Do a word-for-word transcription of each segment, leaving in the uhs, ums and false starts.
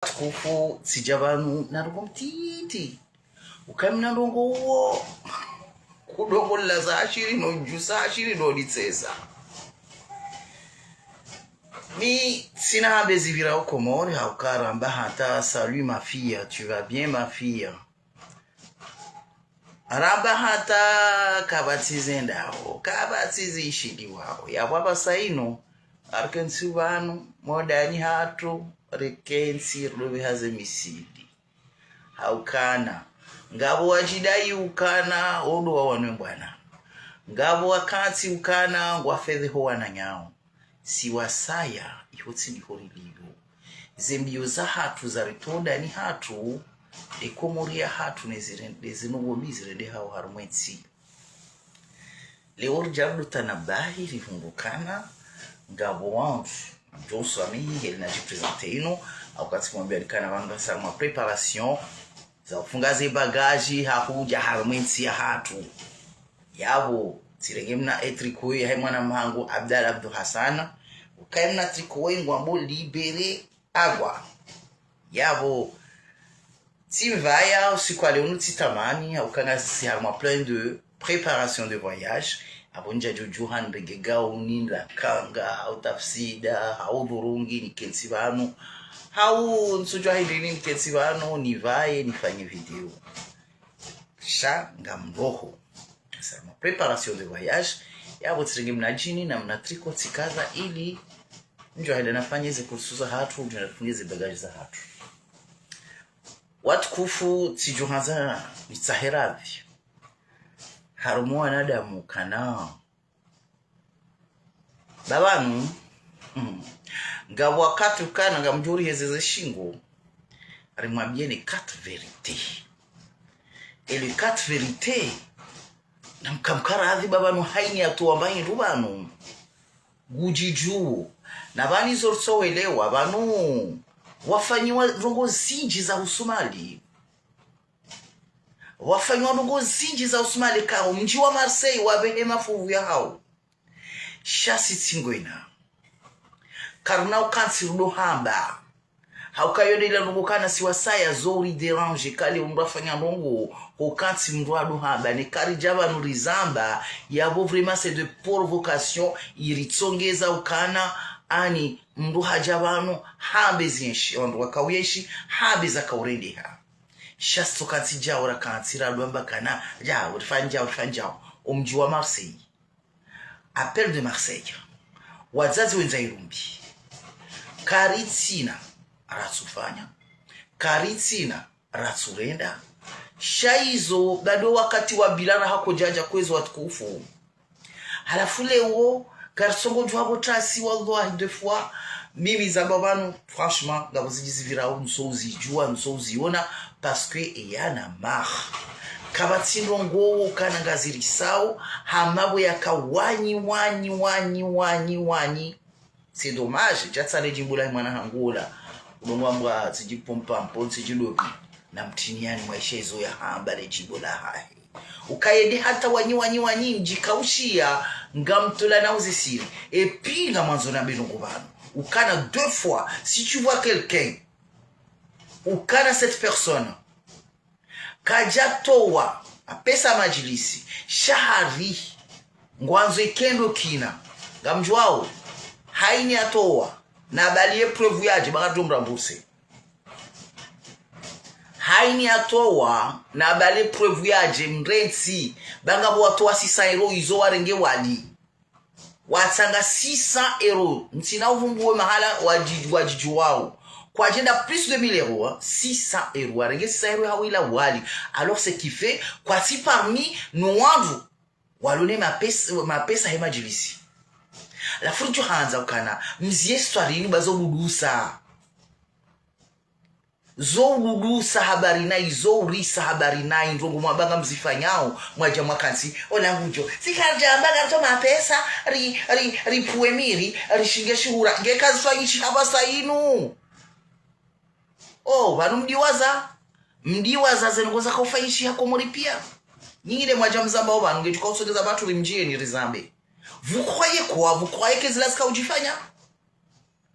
Watukufu, tsidja pvanu na ndrongoo mtiti. Uka mi na ndrongoo uwo, kudrongoo la za ashiri no djusa ashiri no litseza. Mi tsina hambe zipvira o Komori, hauka ramba hata: salut ma fille, tu vas bien ma fille? Ramba hata kapvatsi zendao, kapvatsi zishiliwao. Yapvo apvasa inu, arikentsi pvanu, modani hatru, rikentsi, ridopvi haze misili. Haukana, ngapvo wadjidai ukana, odo wawanwe mbwana. Ngapvo wakantsi ukana, ngwafedheho wananyao. Si wasaya, iho tsi ndiho rilio. Ze mbio za hatru za ritowa dani hatru, e Komori ya hatru ne ziren-, ne zinu ngombi zirendehao harumwa entsi. Leo ridja ridotanabahi rihundru ukana, ngapvo wandru, Johnson ami heli nadjiprésenter inu, hauka tsimwambia ukana pvanu ngasi harumwa préparation za ufunga ze bagages ha hudja harumwa entsi ya hatru. Yapvo, tsirenge mna e tricot yahe mwananya hangu Abdallah Abdou Hassan, ukaya mna tricot wahe ngwambo libéré agwa. Yapvo, tsimvaya usiku wa leo unu tsitamani, hauka ngasi harumwa plein de préparation de voyage. Apvo ndjadjo djuha nirenge gauni, nilakanga, hau tafsida, hau dhurungi, nikentsi pvanu, hau ntsudjuwa hindri ni nikentsi pvanu, nipvaye, nifanye vidéo. Sha ngamroho. Sasa, ma préparation de voyage, yapvo tsirenge mna jean na mna tricot tsikaza ili ndjo henda nafanye ze courses za hatru, ndjo henda nifunge ze bagages za hatru. Watukufu, tsidjo handza nitsahe radhi harumwa wanadamu ukana. Ba pvanu, mm, ngapvo wakati ukana ngamdjo rihezeze shingo, rimwambie ne quatre vérités. Et les quatre vérités, namkamkaradhi ba pvanu haini yatowa mba hindru pvanu. Ngudjidjuo. Na pvanu izo ritsowelewa pvanu, wafanyiwa ndrongoo zindji za husumali. Wafanyiwa ndrongoo zindji za husumali kao mdji wa Marseille wapvehe mafuvu yahao. Sha si tsi ngwena. Karina ukantsi rudo hamba. Hauka yo nde ila ndrongoo ukana si wasaya zo uri déranger kale mndru afanya ndrongoo, ho ukantsi mndru ado hamba. Ne karidja pvanu rizamba, yapvo vraiment c'est de provocation, iritsongeza ukana, ani mndru hadja pvanu, hambe zienshi, wandru wakauyenshi, hambe zakaurendeha. Sha si tsi ukantsi djao rakantsi rado hamba ukana, djao, rifanye djao, rifanye djao. O mdji wa Marseille. Appel de Marseille. Wadzadze wendza irumbi. Karitsina ratsufanya. Karitsina ratsurenda. Sha izo, bado wakati wa bila raha kodjadja kwezi watukufu. Halafu leo, karitsongo djuwa pvo tasi, wallahi, des fois, mimi zamba pvanu, franchement, ngapvo zindji zipvirao, ntso uzidjuwa, ntso uziona, parce que il y en a marre. Kapvatsi ndrongoo ukana ngazirisao, hama pvo yaka wanyi, wanyi, wanyi, wanyi, wanyi. C'est dommage, djatsa le djimbo la mwana hangu ola. Uno ngwambwa tsidji pompa mpo, tsidji lobi. Na mtini yani mwaisha izo yahamba le djimbo lahahe. Ukaye nde hata wanyi, wanyi, wanyi, mdjikaushiya, ngamtula na uzisiri. Et puis, ngamwandzo nambe ndrongoo pvanu. Ukana deux fois, si tu vois quelqu'un, ukana cette personne, kadjatowa mapesa madjilisi, sha hari, ngwandzo ikendo kina, ngamdjuwao, haini atowa, na abali ye preuve yadje, ba ngaridjo mrembourser. Haini atowa, na abali ye preuve yadje, mrentsi, ba ngapvo watowa six cents euros izo warenge wali. Watsanga six cents euros. Ntsina uvumbuwe mahala wadji-, wadjidjuwao. Kwadjenda plus de mille euros, hein. Six cents euros. Warenge six cents euros hawila wali. Alors, ce qui fait, kwatsi parmi no wandru walo ne mapesa, mapesa he madjilisi. Halafu ridjo handza ukana, mziye histoire inu ba zo ududusa. Zo ududusa habari nayi, zo urisa habari nayi, ndrongoo mwamba ngamzifanyao, mwadja mwakantsi, ola ngudjo. Tsi karidjamba ngaritso mapesa, ri, ri, ripvuwe miri, rishinge shihura. Nge kazifanyishi hapvasa inu. Oh, pvanu mdiwaza. Mdiwaza ze ndrongoo zakaufanyishiha Komori pia. Nyinyi nde mwadja mzambao pvanu, nge tukausogeza pvatsu rimdjiyeni rizambe. Vous croyez quoi? Vous croyez que zila zikaudjifanya?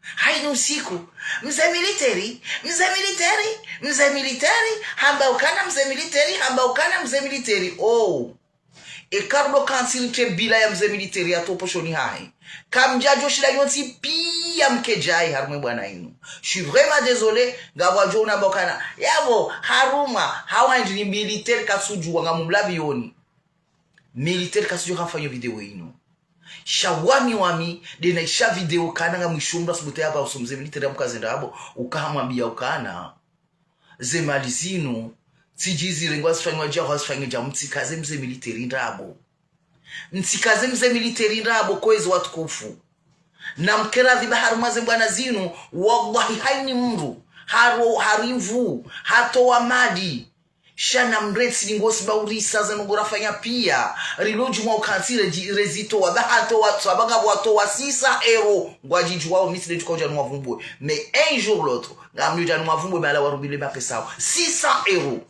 Hayina usiku, mze militeri, mze militeri, mze militeri, hamba ukana mze militeri, hamba ukana mze militeri. Oh. Eka ndo kantsi rike bila ya mze militeri ya towa poshoni hahe, kamdjadjo shinda yontsi piya mkedjayi harumwa ye bwana yinu. Je suis vraiment désolé, ngapvo wadjo unamba ukana, yapvo, harumwa, hawu hindri ni militeri katsudjuwa ngamumlapviyoni. Militeri katsudjuwa hafanya video yinu. Sha wami wami, nde naisha video kana ngamwisho mdru asubutu yapvo uso mze militeri ya mkaze ndrabo, ukahamwambiya ukana. Ze mali zinu, tsidji zirengwa zifanywa djaho, zifanywa dja mtsikaze mze militeri ndrabo. Mtsikaze mze militeri ndrabo kwezi watukufu. Na mkeradhi ba harumwa ze mbwana zinu, wallahi hayina mdru, haro, harimvu, hatowa mali. Sha na mrentsi ni ngosi ba urisa ze ndrongo rafanya piya. Rilo djumwa ukantsi redji-, rezitowa, ba hatowa, tsa ba ngapvo watowa six cents euros. Ngwadjidjuwao mi tsi nde tsuka udja nimwavumbwe. Mais un jour ou l'autre, ngamdjo udja nimwavumbwe mahala warumbilwa ye mapesa yawo. Six cents euros.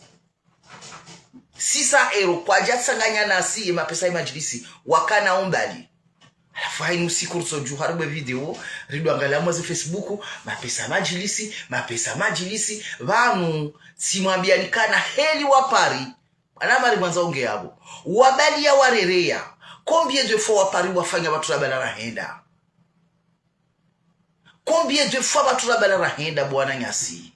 Six cents euros, kwadja tsanganya nasi ye mapesa ye madjilisi, wakana umbali. Halafu hayina usiku rutsodjuha ribwe video, ridwangaliya mwa ze Facebook, mapesa madjilisi, mapesa madjilisi, pvanu, tsimwambiyani kana heli wa Paris, bwana mari mwandza unge yapvo. Wabaliya warereya, combien de fois wa Paris wafanya pvatsu la bala rahenda? Combien de fois pvatsu la bala rahenda, bwana nyasi?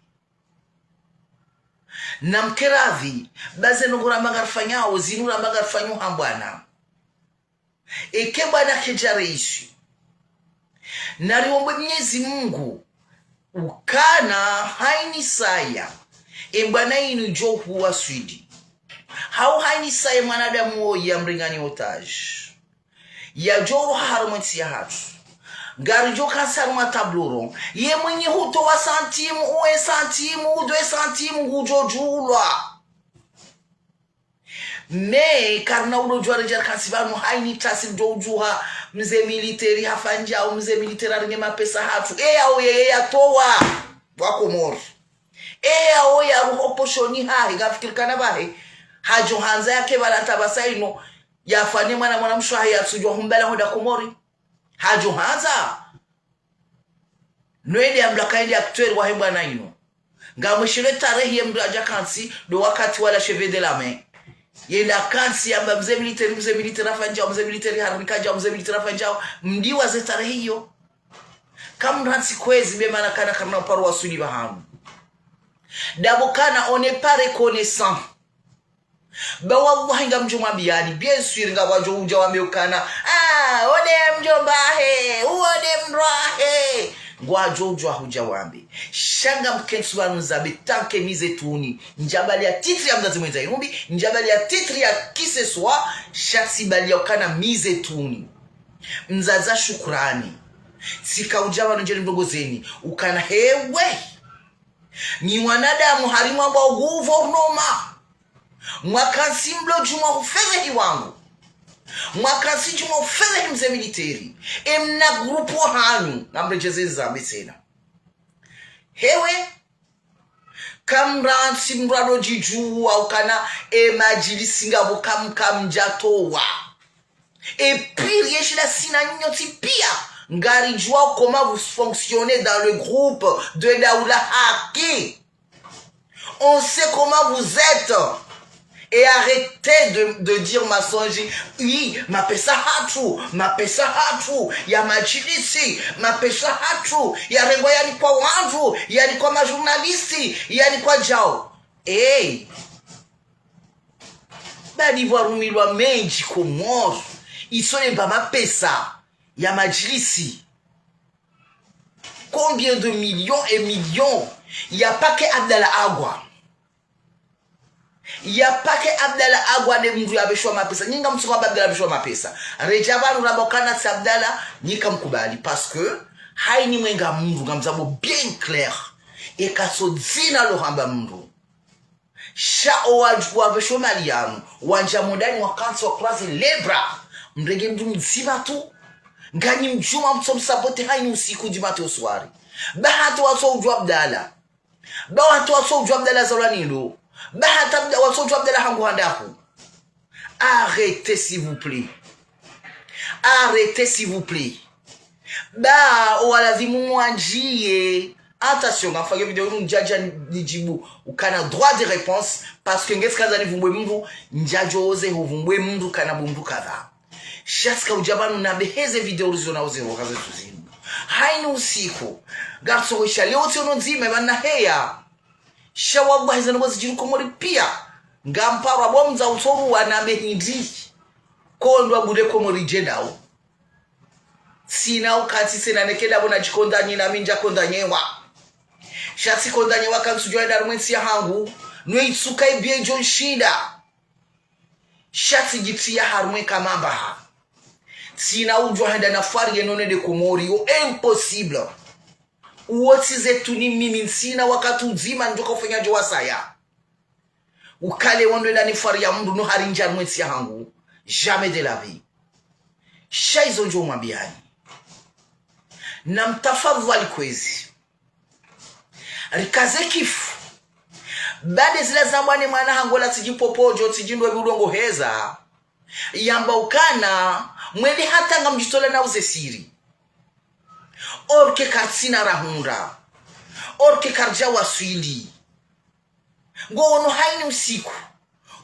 Na mkeradhi, ba ze ndrongo ramba ngarifanyao, zinu ramba ngarifanyao hambwana. Eke bwana kedja reisi. Nariombe Mnyezi Mungu, ukana hayina saya, e bwana yinu djo huwa swidi. Hawu hayina saya mwanadamu woyi yamrengani otage. Yadjo roha harumwa entsi yahatru. Ngaridjo kantsi harumwa table ronde. Ye mwinyi hutowa santimu, uwe santimu, udwe santimu, ngudjo djulwa. Mais, karina ulo djuwa redja rikantsi pvanu hayina tasi mdjo udjuha, mze militeri hafanya djao, mze militeri harenge mapesa hatru. E yawo yeye yatowa, wa Komori. E yawo yaruho poshoni hahe, ngafikiri kana pvahe. Hadjo handza yake pvala tabasa inu, yafanye mwana mwana mshe wahe yatsudjuwa humbala honda Komori. Hadjo handza. Nwende yamlaka yende acteur wahe bwana yinu. Ngamwishilwe tarehi ye mdru adja kantsi, ndo wakati wala cheveux de la main. Yenda kantsi yamba mze militeri, mze militeri hafanya djao, mze militeri harinika djao, mze militeri hafanya djao. Mdiwa ze tarehi iyo. Kamrantsi kwezi be mana kana karina uparo waswili pvahanu. Ndapvo kana on n'est pas reconnaissant. Ba wallahi ngamdjo mwambiyani, bien sûr ngapvo wadjo udja wambe ukana, ah, wo nde mdjomba wahe, uwo nde mdru wahe. Ngwadjo udja hudja wambe. Sha ngamkentsi pvanu nzambe tant que mize tuni. Ndjabaliya titre ya mdzadze mwendza irumbi, ndjabaliya titre ya qui que ce soit, sha tsibaliya ukana mize tuni. Mdzadze shukurani. Tsika udja pvanu ndjeni mdrongo zeni. Ukana hewe. Nyi wanadamu harimwa bwa gouvernement. Mwakantsi mlo djumwa hufedhehi wangu. Mwakantsi djumwa hufedhehi mze militeri. E mna groupe wahanyu. Ngamredjeze nzambe tsena. Hewe. Kamrantsi mdru alo djidjuwa ukana e madjilisi ngapvo kam-, kamdjatowa. Et pire, yeshila sina nyontsi piya, ngaridjuwa comment vous fonctionnez dans le groupe de Daula Haki. On sait comment vous êtes. Et arrêtez de, de dire mensonge. Oui, mapesa hatru, mapesa hatru, ya madjilisi, mapesa hatru, yarengwa yanikwa wandru, yanikwa majournaliste, yanikwa djao. Hey! Badi pvwarumilwa mendji Komori, itsolemba mapesa ya madjilisi. Combien de millions et millions ya pake Abdallah Agwa. Ya pake Abdallah Agwa nde mndru yapveshwa mapesa. Nyi ngamtsuka Abdallah yapveshwa mapesa. Redja pvanu ramba ukana tsi Abdallah, nyi kamkubali. Parce que, hayini mwenga mndru, ngamzambo bien clair. Eka tso dzina lo hamba mndru. Sha owadjuwa pvesho mali yanu, wandja mondani wakantsi wa croiser les bras. Mrenge mndru mdzima tu. Nganyi mdjuma mtso msabote hayini usiku djimate uswari. Ba hata watso udjuwa Abdallah. Ba hata watso udjuwa Abdallah zalwa nilo. Ba hata Abda-, watso udjuwa Abdallah hangu handahu. Arrêtez, s'il vous plaît. Arrêtez, s'il vous plaît. Ba, owalazimu mwandjiye. Attention, ngamfanye video inu ndjadja nidjibu. Ukana droit de réponse, parce que ngetsi kandza nivumbwe mndru, ndjadjo oze huvumbwe mndru kana bo mndru kadha. Sha tsika udja pvanu nabeheze video ulizo na oze hokaze tuzinu. Hayini usiku. Garçon wesha leo tsi ono ndzima, eba naheya. Sha wallahi zanu ngozidjiri Komori piya. Ngamparwa bo mdza utsoru wa nabe hindri. Kondwa bure Komori djendao. Tsina ukati tsena neke ndapvo nadjikondanyi nami ndjakondanyewa. Sha tsikondanyewa kantsudjuwa enda harumwa entsi yahangu. Nwe itsuka ibiye idjo nshinda. Sha tsidjitriya harumwa ekamamba ha. Tsina udjuwa henda na fwari yeno nende Komori. Yo impossible. Uwo tsi zetu ni mimi ntsina wakati udzima ndjoka ufanya djo wasaya. Ukale wandru enda ni fwari ya mndru no hari ndja harumwa entsi yahangu. Jamais de la vie. Sha izo ndjo mwambiyani. Namtafadhwali kwezi. Rikaze kifu. Bade zila zambwa ne mwana hangu ola tsidji popo djo tsidji ndwe budongoheza. Yamba ukana, mwende hata ngamdjitola na uze siri. Orke kartsina rahundra. Orke kardja waswili. Ngo ono hayini usiku.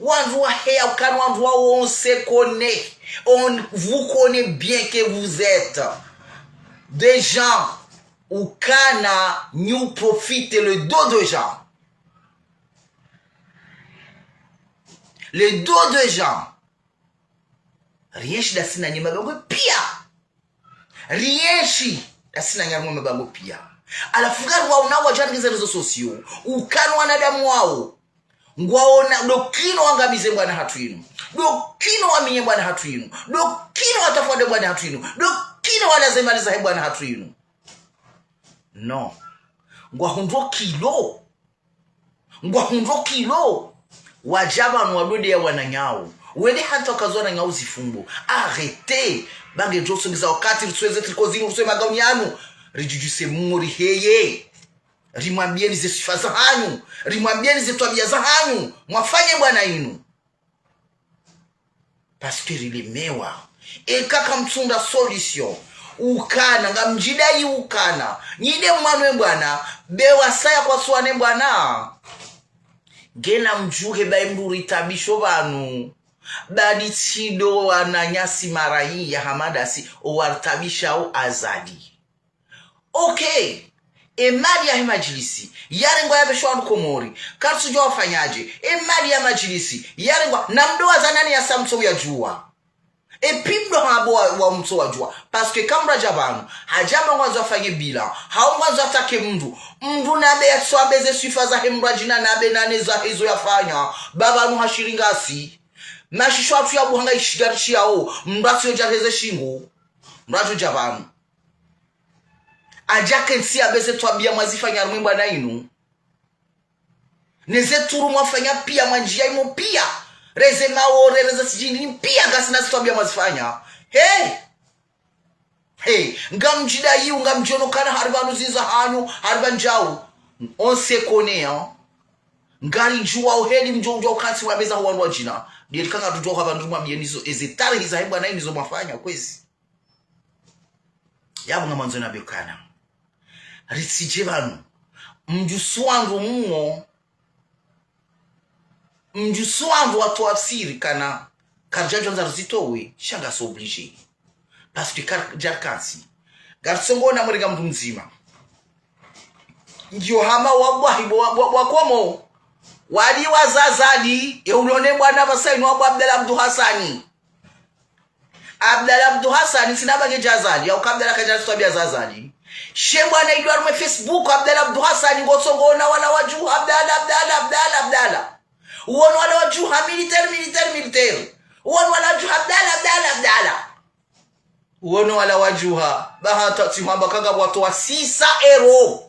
Wandru waheya ukana wandru wa on se connaît. On vous connaît bien que vous êtes des gens ukana nyi uprofite le dos de gens. Le dos de gens. Rienshi dasina nyi mabangwe piya. Rienshi dasina nyi harumwa mabangwe piya. Halafu ngari waona wadja harumwa ze réseaux sociaux. Ukana wanadamu wao. Ngwaona, ndo kino wangamize mbwana hatru inu. Ndo kino waminye mbwana hatru inu. Ndo kino watafwade mbwana hatru inu. Ndo kino walaze mali zahe mbwana hatru inu. Non. Ngwahundro kilo. Ngwahundro kilo. Wadja pvanu wadwede ya wananyawo. Wende hata wakazo wananyawo zifumbo. Arrêtez. Ba ngedjo usongeza wakati ritsweze triko zinu ritswe magauni yanu. Ridjudjuse mungo riheye. Rimwambiyeni ze swifa zahanyu. Rimwambiyeni ze twabiya zahanyu. Mwafanye mbwana inu. Parce que rilemewa. Eka kamtsunda solution. Ukana, ngamdjidayi ukana. Nyi nde mwanwe mbwana, be wasaya kwatsuwane mbwana. Ngena mdjuhe bayi mndru ritabisho pvanu. Badi tsi ndo wananyasi marayi ya Hamada si, owaritabishao Azali. Ok. Emali yahe madjilisi yarengwa yapvesha wandru Komori. Karitsudjuwa wafanyadje. Emali ya madjilisi yarengwa na mdo wa zanani ya Samson uyadjuwa. Epi mdo habo wa, wa mtso wadjuwa. Parce que kamradja pvanu. Hadja pvanu ngwandzo afanye bilan. Hau ngwandzo atake mndru. Mndru nabe yatso abe ze swifa zahe mradjina nabe nane zahe izo yafanya. Ba pvanu hashiri ngasi. Mashisho atru ya buhanga ishigari shiyao. Mndru atso yodja heze shingo. Mradjo dja pvanu. Adja kentsi ya be ze twabiya mwazifanya harumwa embwana inu. Ne ze turu mwafanya piya mwandjiya imo piya. Reze maore, reze sidjindini piya ngasina ze twabiya mwazifanya. He! He! Ngamdjidayiwo, ngamdjiono kana hari pvanu ziza hanyu, hari pvandzawo. On se connaît, hein. Ngaridjuwao heli mdjo udjuwa ukantsi wa meza ho wandru wadjina. Ndiyeli kanga tudjuwa hwa pvandru mwambiyeni zo, eze tarehi zahe mbwana inu zo mwafanya, kwezi. Yapvo ngamwandzo nambe ukana. Ritsidje pvanu. Mdjusi wandru mwo. Mdjusi wandru watwafsiri kana. Karidjadjo andza rizitowe, sha ngasi obligé. Parce que kar-, djarikantsi. Ngarisongo na mwereka mndru mdzima. Ngiyo hama wa bwa hibo wa, wa, wa komo. Wali wa Azali, ye ulone mbwana pvasa inu wa bwa Abdallah Abdou Hassani. Abdallah Abdou Hassani, tsina bange dja Azali, ya uka Abdallah kadja twabiya za Azali. She mbwana idwa harumwa Facebook, Abdallah Abdou Hassani, ngotsongo ona wala wadjuha, Abdallah, Abdallah, Abdallah, Abdallah. Uwono wala wadjuha, militaire, militaire, militaire. Uwono wala wadjuha, Abdallah, Abdallah, Abdallah. Uwono wala wadjuha, bahata tsi hwamba kanga watowa six cents euros.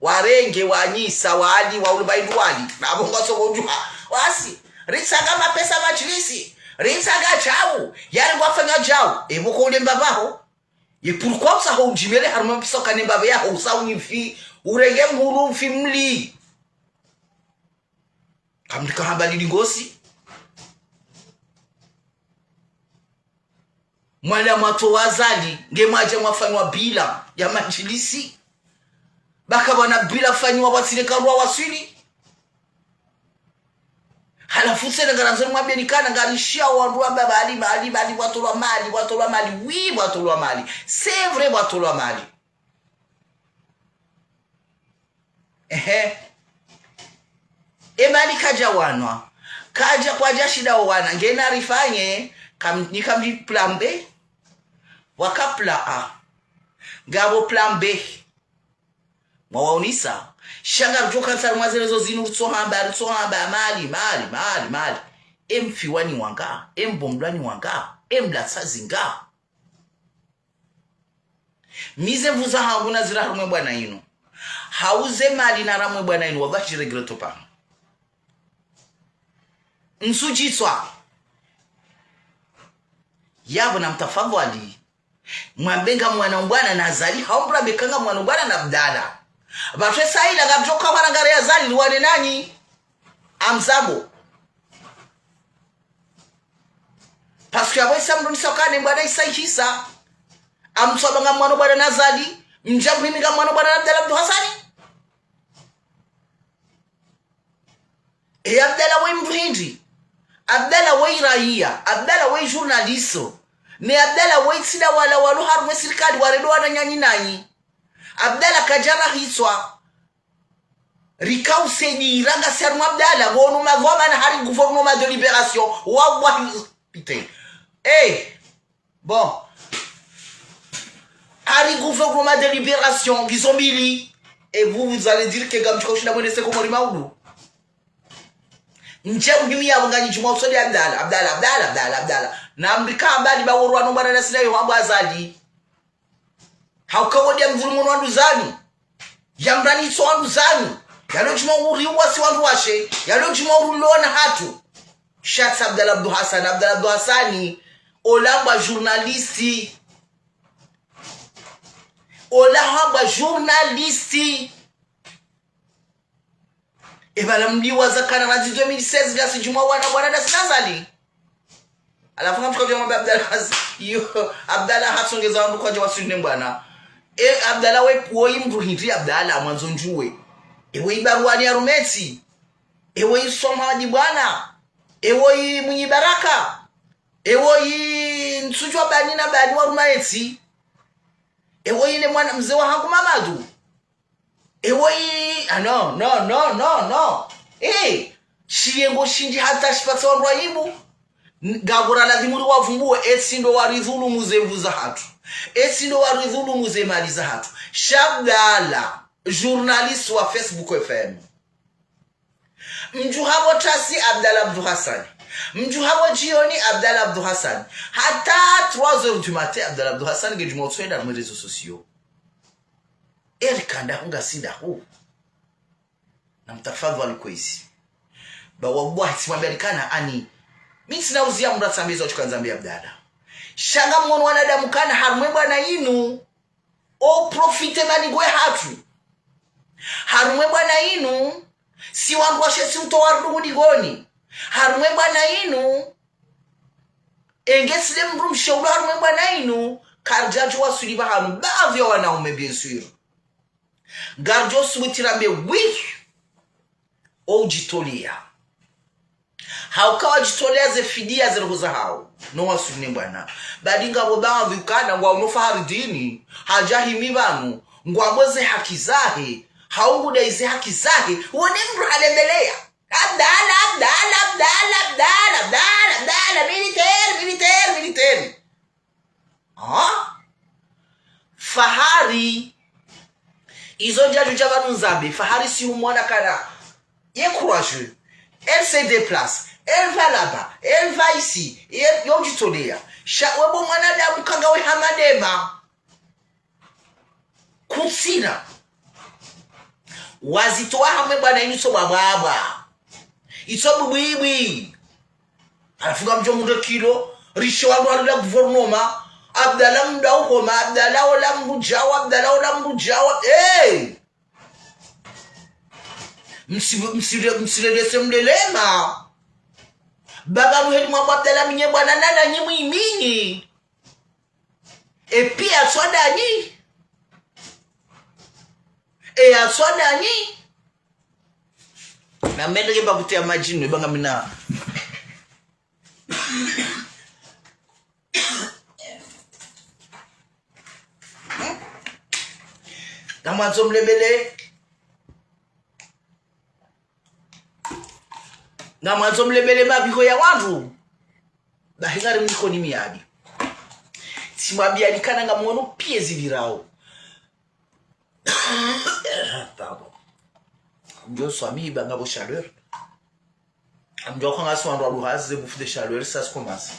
Warenge, wanyisa, wali, wa ulumba indu wali. Na bonga soko udjuha. Wasi, ritsanga mapesa madjilisi. Ritsanga djau. Yari ngwafanya djau. Ebo ko ulemba baho. Ye pourquoi usaho udjimele harumwa mapesa ukane mbabe yaho usaho nyifi. Urenge mhulu mfi mli. Kamdika hamba lili ngosi. Mwala mwatowa Azali, nge mwadja mwafanywa bilan ya madjilisi. Baka bwana bilan fanyiwa watsile karwa waswili. Halafu tsena ngarandzo nimwambiyeni kana ngarishia wandru wamba Mali, Mali, Mali, mwatolwa Mali, mwatolwa Mali. Oui, mwatolwa Mali. C'est vrai, mwatolwa Mali. Ehe. E Mali kadja wanwa. Kadja kwadja shinda owana. Ngena rifanye, kam-, ni kambi plan B. Waka plan A. Ngapvo plan B. Mwawaonesa. Sha ngaridjo kantsi harumwa ze réseaux zinu ritsohamba, ritsohamba, Mali, Mali, Mali, Mali. E mfiwa ni wanga, e mbombwa ni wanga, e mlatsa zinga. Mi ze nvu zahangu nazira harumwe bwana inu. Hauze Mali na ramwe bwana inu, wallahi, je regrette pas. Ntsudjitswa. Yapvo namtafadhwali. Mwambe ngamwana mbwana na Azali, hau mrambe ka ngamwana mbwana na Abdallah. Pvatsu sa ila ngamdjoka wana ngari Azali, liwane nanyi. Amzambo. Parce que apvo isa mdru nisa ukane mbwana isa ihisa. Amtswaba ngamwana mbwana na Azali, mdja muhimi ngamwana mbwana na Abdallah Abdou Hassani. E Abdallah we mdru hindri. Abdallah we raiya. Abdallah we journaliste. Ne Abdallah we tsi nda wala walo harumwe sirikali warendo wananyanyi nanyi. Abdallah kadja rahitswa. Rika usedi ranga si harumwa Abdallah. Ngono madhwamana hari gouvernement de libération. Wallahi. Putain. Eh. Bon. Hari gouvernement de libération, ngizo mbili. Et vous, vous allez dire que ngamdjoka ushinda mwene seko mori maudu. Ndje muhimi yapvo nganyi djumwa usodi Abdallah, Abdallah, Abdallah, Abdallah, Abdallah. Na mrika mbali ba worwa no mbwana na sila yo hamba Azali. Hauka wodi ya mvuru mwono wandru zanyu. Ya mrani itso wandru zanyu. Yalo djumwa uri uwasi wandru washe. Yalo djumwa uri lona hatru. Shatsi Abdallah Abdou Hassani, Abdallah Abdou Hassani. Ola hamba journaliste. Ola hamba journaliste. E pvala mdiwaza kana randzi deux mille seize ngasi djumwa wana bwana ndasi na Azali. Halafu ngamdjoka djumwa Abdallah Has-, yo, Abdallah hatsongeza wandru kwadja waswili ne mbwana. E, Abdallah we, woyi mdru hindri Abdallah mwandzo ndjuwe. E woyi baruwani ya rumetsi. E woyi soma wadi bwana. E woyi mwinyi baraka. E woyi ntsudjwa bani na bani wa rumaetsi. E woyi ne mwana mze wahangu Mamadu. E woyi, ah, non, non, non, non, non. Eh, shiyengo shindji hata shipvatsa wandru aibu. N-, ngapvo ra ladhimu riwavumbuwe, etsi ndo waridhulumu ze nvu zahatru. Etsi ndo waridhulumu ze mali zahatru. Sha Abdallah, journaliste wa Facebook F M. Mdjuha pvo tasi Abdallah Abdou Hassani. Mdjuha pvo djioni Abdallah Abdou Hassani. Hata trois heures du matin Abdallah Abdou Hassani nge djumwa utswenda harumwe réseaux sociaux. Eri kanda hunga sinda hu. Na mtafadhwali kwezi. Ba wallahi tsimwambia likana ani. Mi tsina uziya mdru atsambe izo atsuka ndzambe Abdallah. Sha ngamwono wanadamu kana harumwe bwana inu. O profite mani ngwe hatru. Harumwe bwana inu. Si wandru washe si utowa rungu digoni. Harumwe bwana inu. Enge tsile mdru mshe ulo harumwe bwana inu. Karidjadjo waswili pvahanu. Baadhwi ya wanaume, bien sûr. Ngaridjo subuti rambe, oui. O udjitolea. Hauka wadjitolea ze fidiya ze roho zahao. No waswili ne bwana. Badi ngapvo baadhwi ukana ngwa uno Faharidini. Hadja himi pvanu. Ngwambo ze haki zahe. Hau ngudai ze haki zahe. Wone mdru halembeleya. Abdallah, Abdallah, Abdallah, Abdallah, Abdallah, Abdallah, militaire, militaire, militaire. Ah? Fahari. Izo ndjadju dja pvanu ndzambe. Fahari si umwona kana. Il est courageux. Elle se déplace. Elle va là-bas. Elle va ici. Ye, yo udjitolea. Sha, we bo mwanadamu kanga we hamadema. Kutsina. Wazitowa hamwe bwana inu itso bwabwabwa. Itso bwibwibwi. Halafu ngamdjo mundre kilo, rishe wandru halula gouvernement, Abdallah mdru uhoma, Abdallah ola mdru djawa, Abdallah ola mdru djawa. Hey! Msi-, msile-, msilelese mlelema. Baba muheli mwa Abdallah minye bwana nana nyi mwiminyi. Et puis, aswada nyi. Et aswada nyi. Na mende ke bakutia madjini, banga mina. Ngamwandzo mlebele. Ngamwandzo mlebele mabiho ya wandru. Bahi ngari mnikoni miadi. Tsimwambiani kana ngamwono piye zilirao. Pardon. Ndio swami banga bo chaleur. Amdjo kwanga swandwa luhazi ze bouffée de chaleur, ça se commence.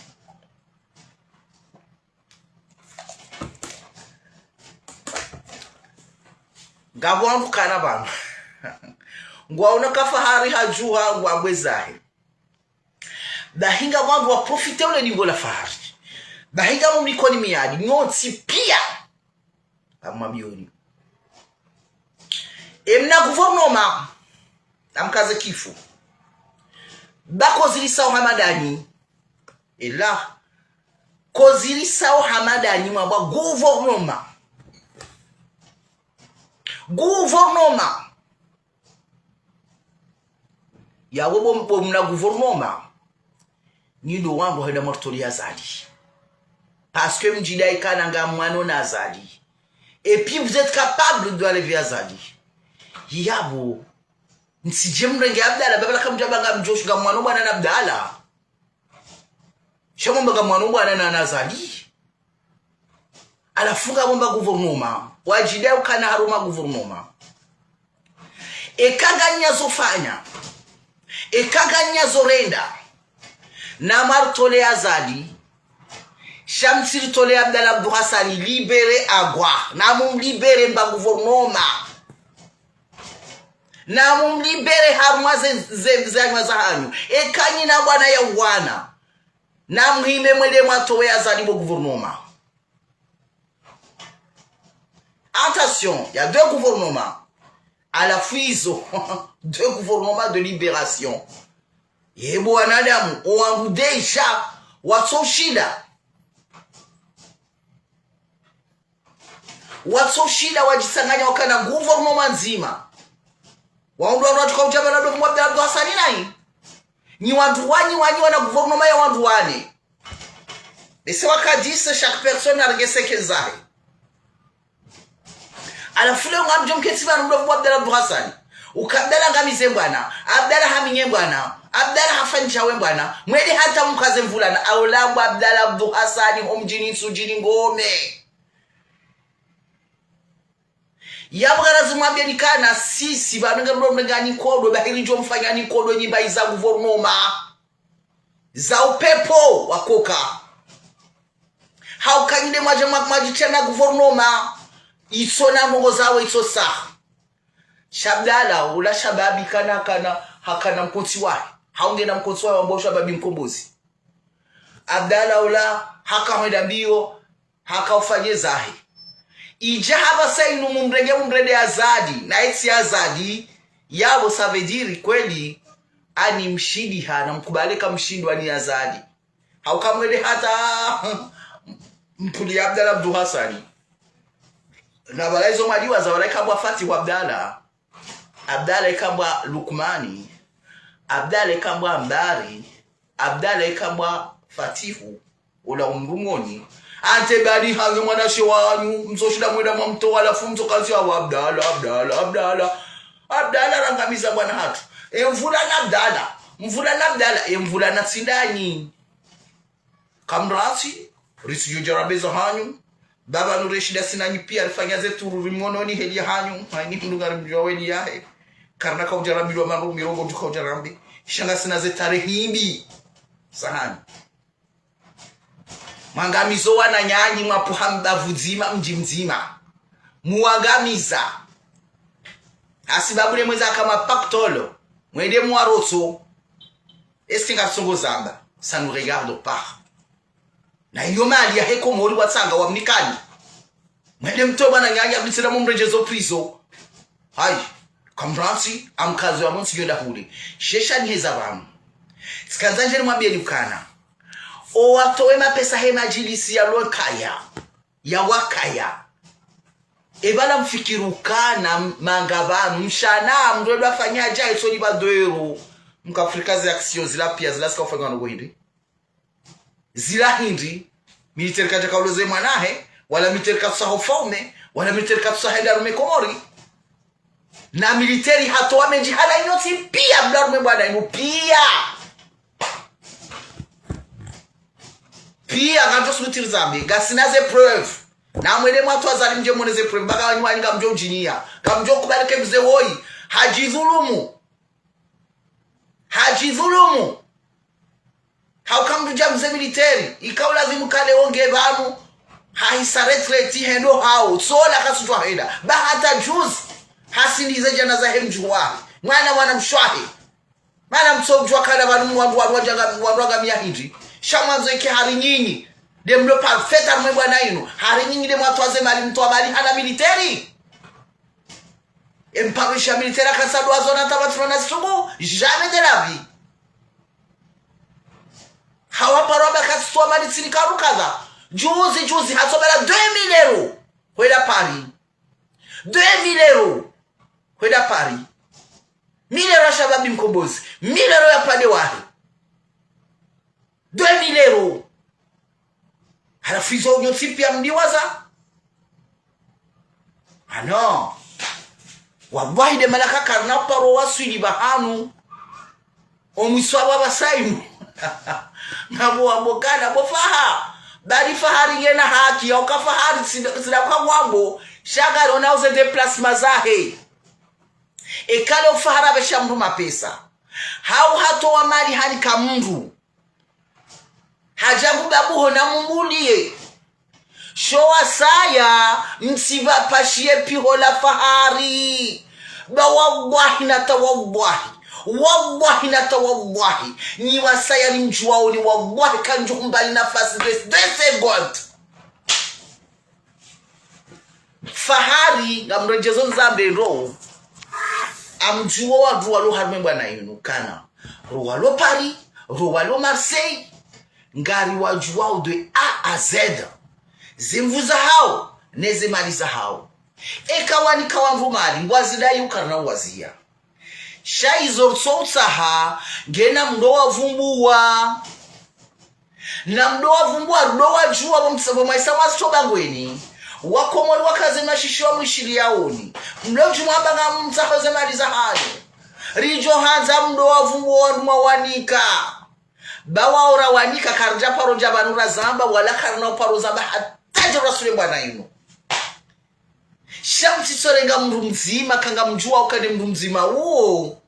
Ngapvo wandru kana pvanu. Ngwaona ka Fahari hadjuha ngwabwe zahe. Bahi ngapvo wandru wa profiter ule ningo la Fahari. Bahi ngamumnikoni miadi. Nyontsi piya. Amwambioni. Emna gouvernement. Namkaze kifu. Ba kozirisao Hamadani. Ela. Kozirisao Hamadani mwabwa gouvernement. Gouvernement. Yawe bo, bo mna gouvernement. Nyi ndo wandru hwenda mwartolea Azali. Parce que mdjidai kana ngamwano na Azali. Et puis vous êtes capable d'enlever Azali. Yabo. Ntsidje mrenge Abdallah, babala kamdjaba ngamdjo shinga mwano bwana na Abdallah. Sha mwamba ngamwano bwana na, na Azali. Halafu ngapvo mba gouvernement. Wadjidai ukana harumwa gouvernement. Eka nganyi zo fanya. Eka nganyi zo renda. Namrtolea Azali. Sha mtsirtolea Abdallah Abdou Hassani, libéré agwa. Namumlibéré mba gouvernement. Namumlibéré harumwa ze, ze, ze anywa zahanyu. Eka nyi na bwana ya wana. Namuhime mwende mwatowe Azali bo gouvernement. Attention, il y a deux gouvernements. Halafu izo, deux gouvernements de libération. Yebo wanadamu, owandru déjà, watsoshinda. Watsoshinda wadjitsanganya wakana gouvernement ndzima. Wandru wanu watsuka udjaba na dofu mwa Abdallah Abdou Hassani nayi. Nyi wandru wanyi, wanyi wana gouvernement ya wandru wane. Ese wakadise chaque personne arenge seke zahe. Halafu leo ngamdjo mketsi pvanu mdofu mwa Abdallah Abdou Hassani. Uka Abdallah ngamize mbwana. Abdallah haminye mbwana. Abdallah hafanyisha we mbwana. Mwende hata mkaze mvulana. Aula mbo Abdallah Abdou Hassani ho mdjini Ntsudjini ngome. Yabo karazi mwambieni kana sisi, pvanu ngarilo mrengani nkodo, bahiri djo mfanyani nkodo nyi mba iza gouvernement. Za upepvo wakoka. Hauka nyi nde mwadja mwa, mwadjitria na gouvernement. Itso na ndrongo zawe itso sa. Sha Abdallah, ula shababi kana, kana, hakana mkontsi wahe. Haungena mkontsi wahe wambwa ushababi mkombozi. Abdallah ula, haka hwenda mbio, haka ufanye zahe. Idja hapvasa inu mumrenge mumrende Azali, na etsi Azali, yabo ça veut dire kweli, ani mshindiha, na mkubali ka mshindwa ni Azali. Hauka mwende hata mpuli ya Abdallah Abdou Hassani. Na pvala izo mwadiwa za pvala ikambwa Fatihu Abdallah. Abdallah ikambwa Lukmani. Abdallah ikambwa Mbari. Abdallah ikambwa Fatihu. Ola umrumoni. Ante badi hanyu mwanashe wanyu. Mtsoshida mwenda mwamtowa halafu mtsokansi wa Abdallah, Abdallah, Abdallah. Abdallah rangamiza bwana hatru. E mvulana Abdallah. Mvulana Abdallah. E mvulana tsi ndanyi. Kamrasi, ritsidjo djarabe zahanyu. Baba nureshida sinanyi piya rifanya ze turu rimwononi heli yahanyu. Hanyi mdru ngarimdjuwa weli yahe. Karina kaudjarabilwa mandru mirongo dju kaudjarambe. Sha ngasina ze tarehi mbi zahanyu. Mwangamizo wananyanyi mwapvuha mbavu dzima, mdji mdzima. Muwangamiza. Hasibabu le mweza haka mapactole. Mwende mwarotso. Est-ce que ngarisongo zamba? Ça nous regarde pas. Na iyo mali yahe Komori watsanga wamnikani. Mwende mtowe mwananyanyi abitsira mumredjezo prison. Hayi, kamrantsi, amkazo ya montsi yonda hule. Shesha niheza pvanu. Tsikandza ndjeni mwambieni ukana. Owatowe mapesa he madjilisi ya lwe kaya. ya wakaya. Epvala mfikiri ukana manga pvanu, mshana, mndru ndo afanya dja, eso ni pvadwero. Mka Afrika ze action zila pia, zila zika ufanywa no hindri. Zila hindri, militaire kadja kauloze mwana hahe, wala militaire katsusaho ufaume, wala militaire katsusaho enda rume Komori. Na militaire hatowa mendji hana inyontsi pia, mndru arume bwana inu pia. Pia, ngamdjo sutiri zambi, ngasina ze preuve. Na mwende mwatru Azali mdje mwone ze preuve, baka wanyu wanyu ngamdjo udjinia. Ngamdjo kubali ke mze woyi. Hadjidhulumu. Hadjidhulumu. Hauka mndru dja mze militaire, ikao lazimu kale onge pvanu, hahisa retraite hendo hao, sola kasutwa henda. Ba hata juzi, hasindize djana zahe mdjuhu wahe. Mwana, mwana mshe wahe. Mana mtsodjuwa kana pvanu wandru, wandru wadjanga, wandru wanga mia hindri. Sha mwandzo ike hari nyinyi. Nde mlo parfait harumwe bwana inu. Hari nyinyi nde mwatwaze mali, mtwa mali hana militaire. Emparisha militaire akasa dua zona tabatulwa na situbu, jamais de la vie. Hawa paro amba kasitwa mali tsini karu kadha. Juzi, juzi, hasobela deux mille euros. Hwenda Paris. Deux mille euros. Hwenda Paris. Mille euros ya Shababi Mkombozi. Mille euros ya pvande wahe. Deux mille euros. Halafu izo nyontsi pia mdiwaza. Ah non. Wallahi nde mana kakarina paro waswili pvahanu. Omwiso wa pvasa inu. Ngapvo wambo kana pvo Faha. Bali Fahari ngena haki, yauka Fahari tsina, tsina kwa wambo. Sha ngariona uze déplacement zahe. Eka leo Fahari apvesha mndru mapesa. Hau hatowa mali hanika mndru. Hadja ngu babu hona mumbulie. Sho wasaya, mtsipvapvashiye piho la Fahari. Ba wallahi na tawallahi. Wallahi na tawallahi. Nyi wasaya nimdjuwao ni wallahi kandjo humbali nafasi de, de seconde. Fahari, ngamredjezo nizambe ndo. Amdjuwa wandru walo harumwe bwana inu kana. Ro walo Paris, ro walo Marseille. Ngariwadjuwao de A à Z. Ze nvu zahao, ne ze mali zahao. Eka wanika wandru mali, ngwazidayi ukarina uwaziya. Sha izo rutso utsaha, ngena mndru wavumbuwa. Na mndru wavumbuwa, mndru wadjuwa, pvo mtsa-, pvo mwaisa mwasitoba ngweni. Wakomori wakaze mashishiwa mwishiliyaoni. Mndru djumwa amba ngamtsaho ze mali zahanyu. Ridjo handza mndru wavumbuwa wandru mwawanika. Ba waora wanika karidja paro dja pvanu razamba, wala karina uparo zamba hata djo rasule bwana inu. Sha mtsitsorenga mndru mdzima, kangamdjuwa ukane mndru mdzima uwo.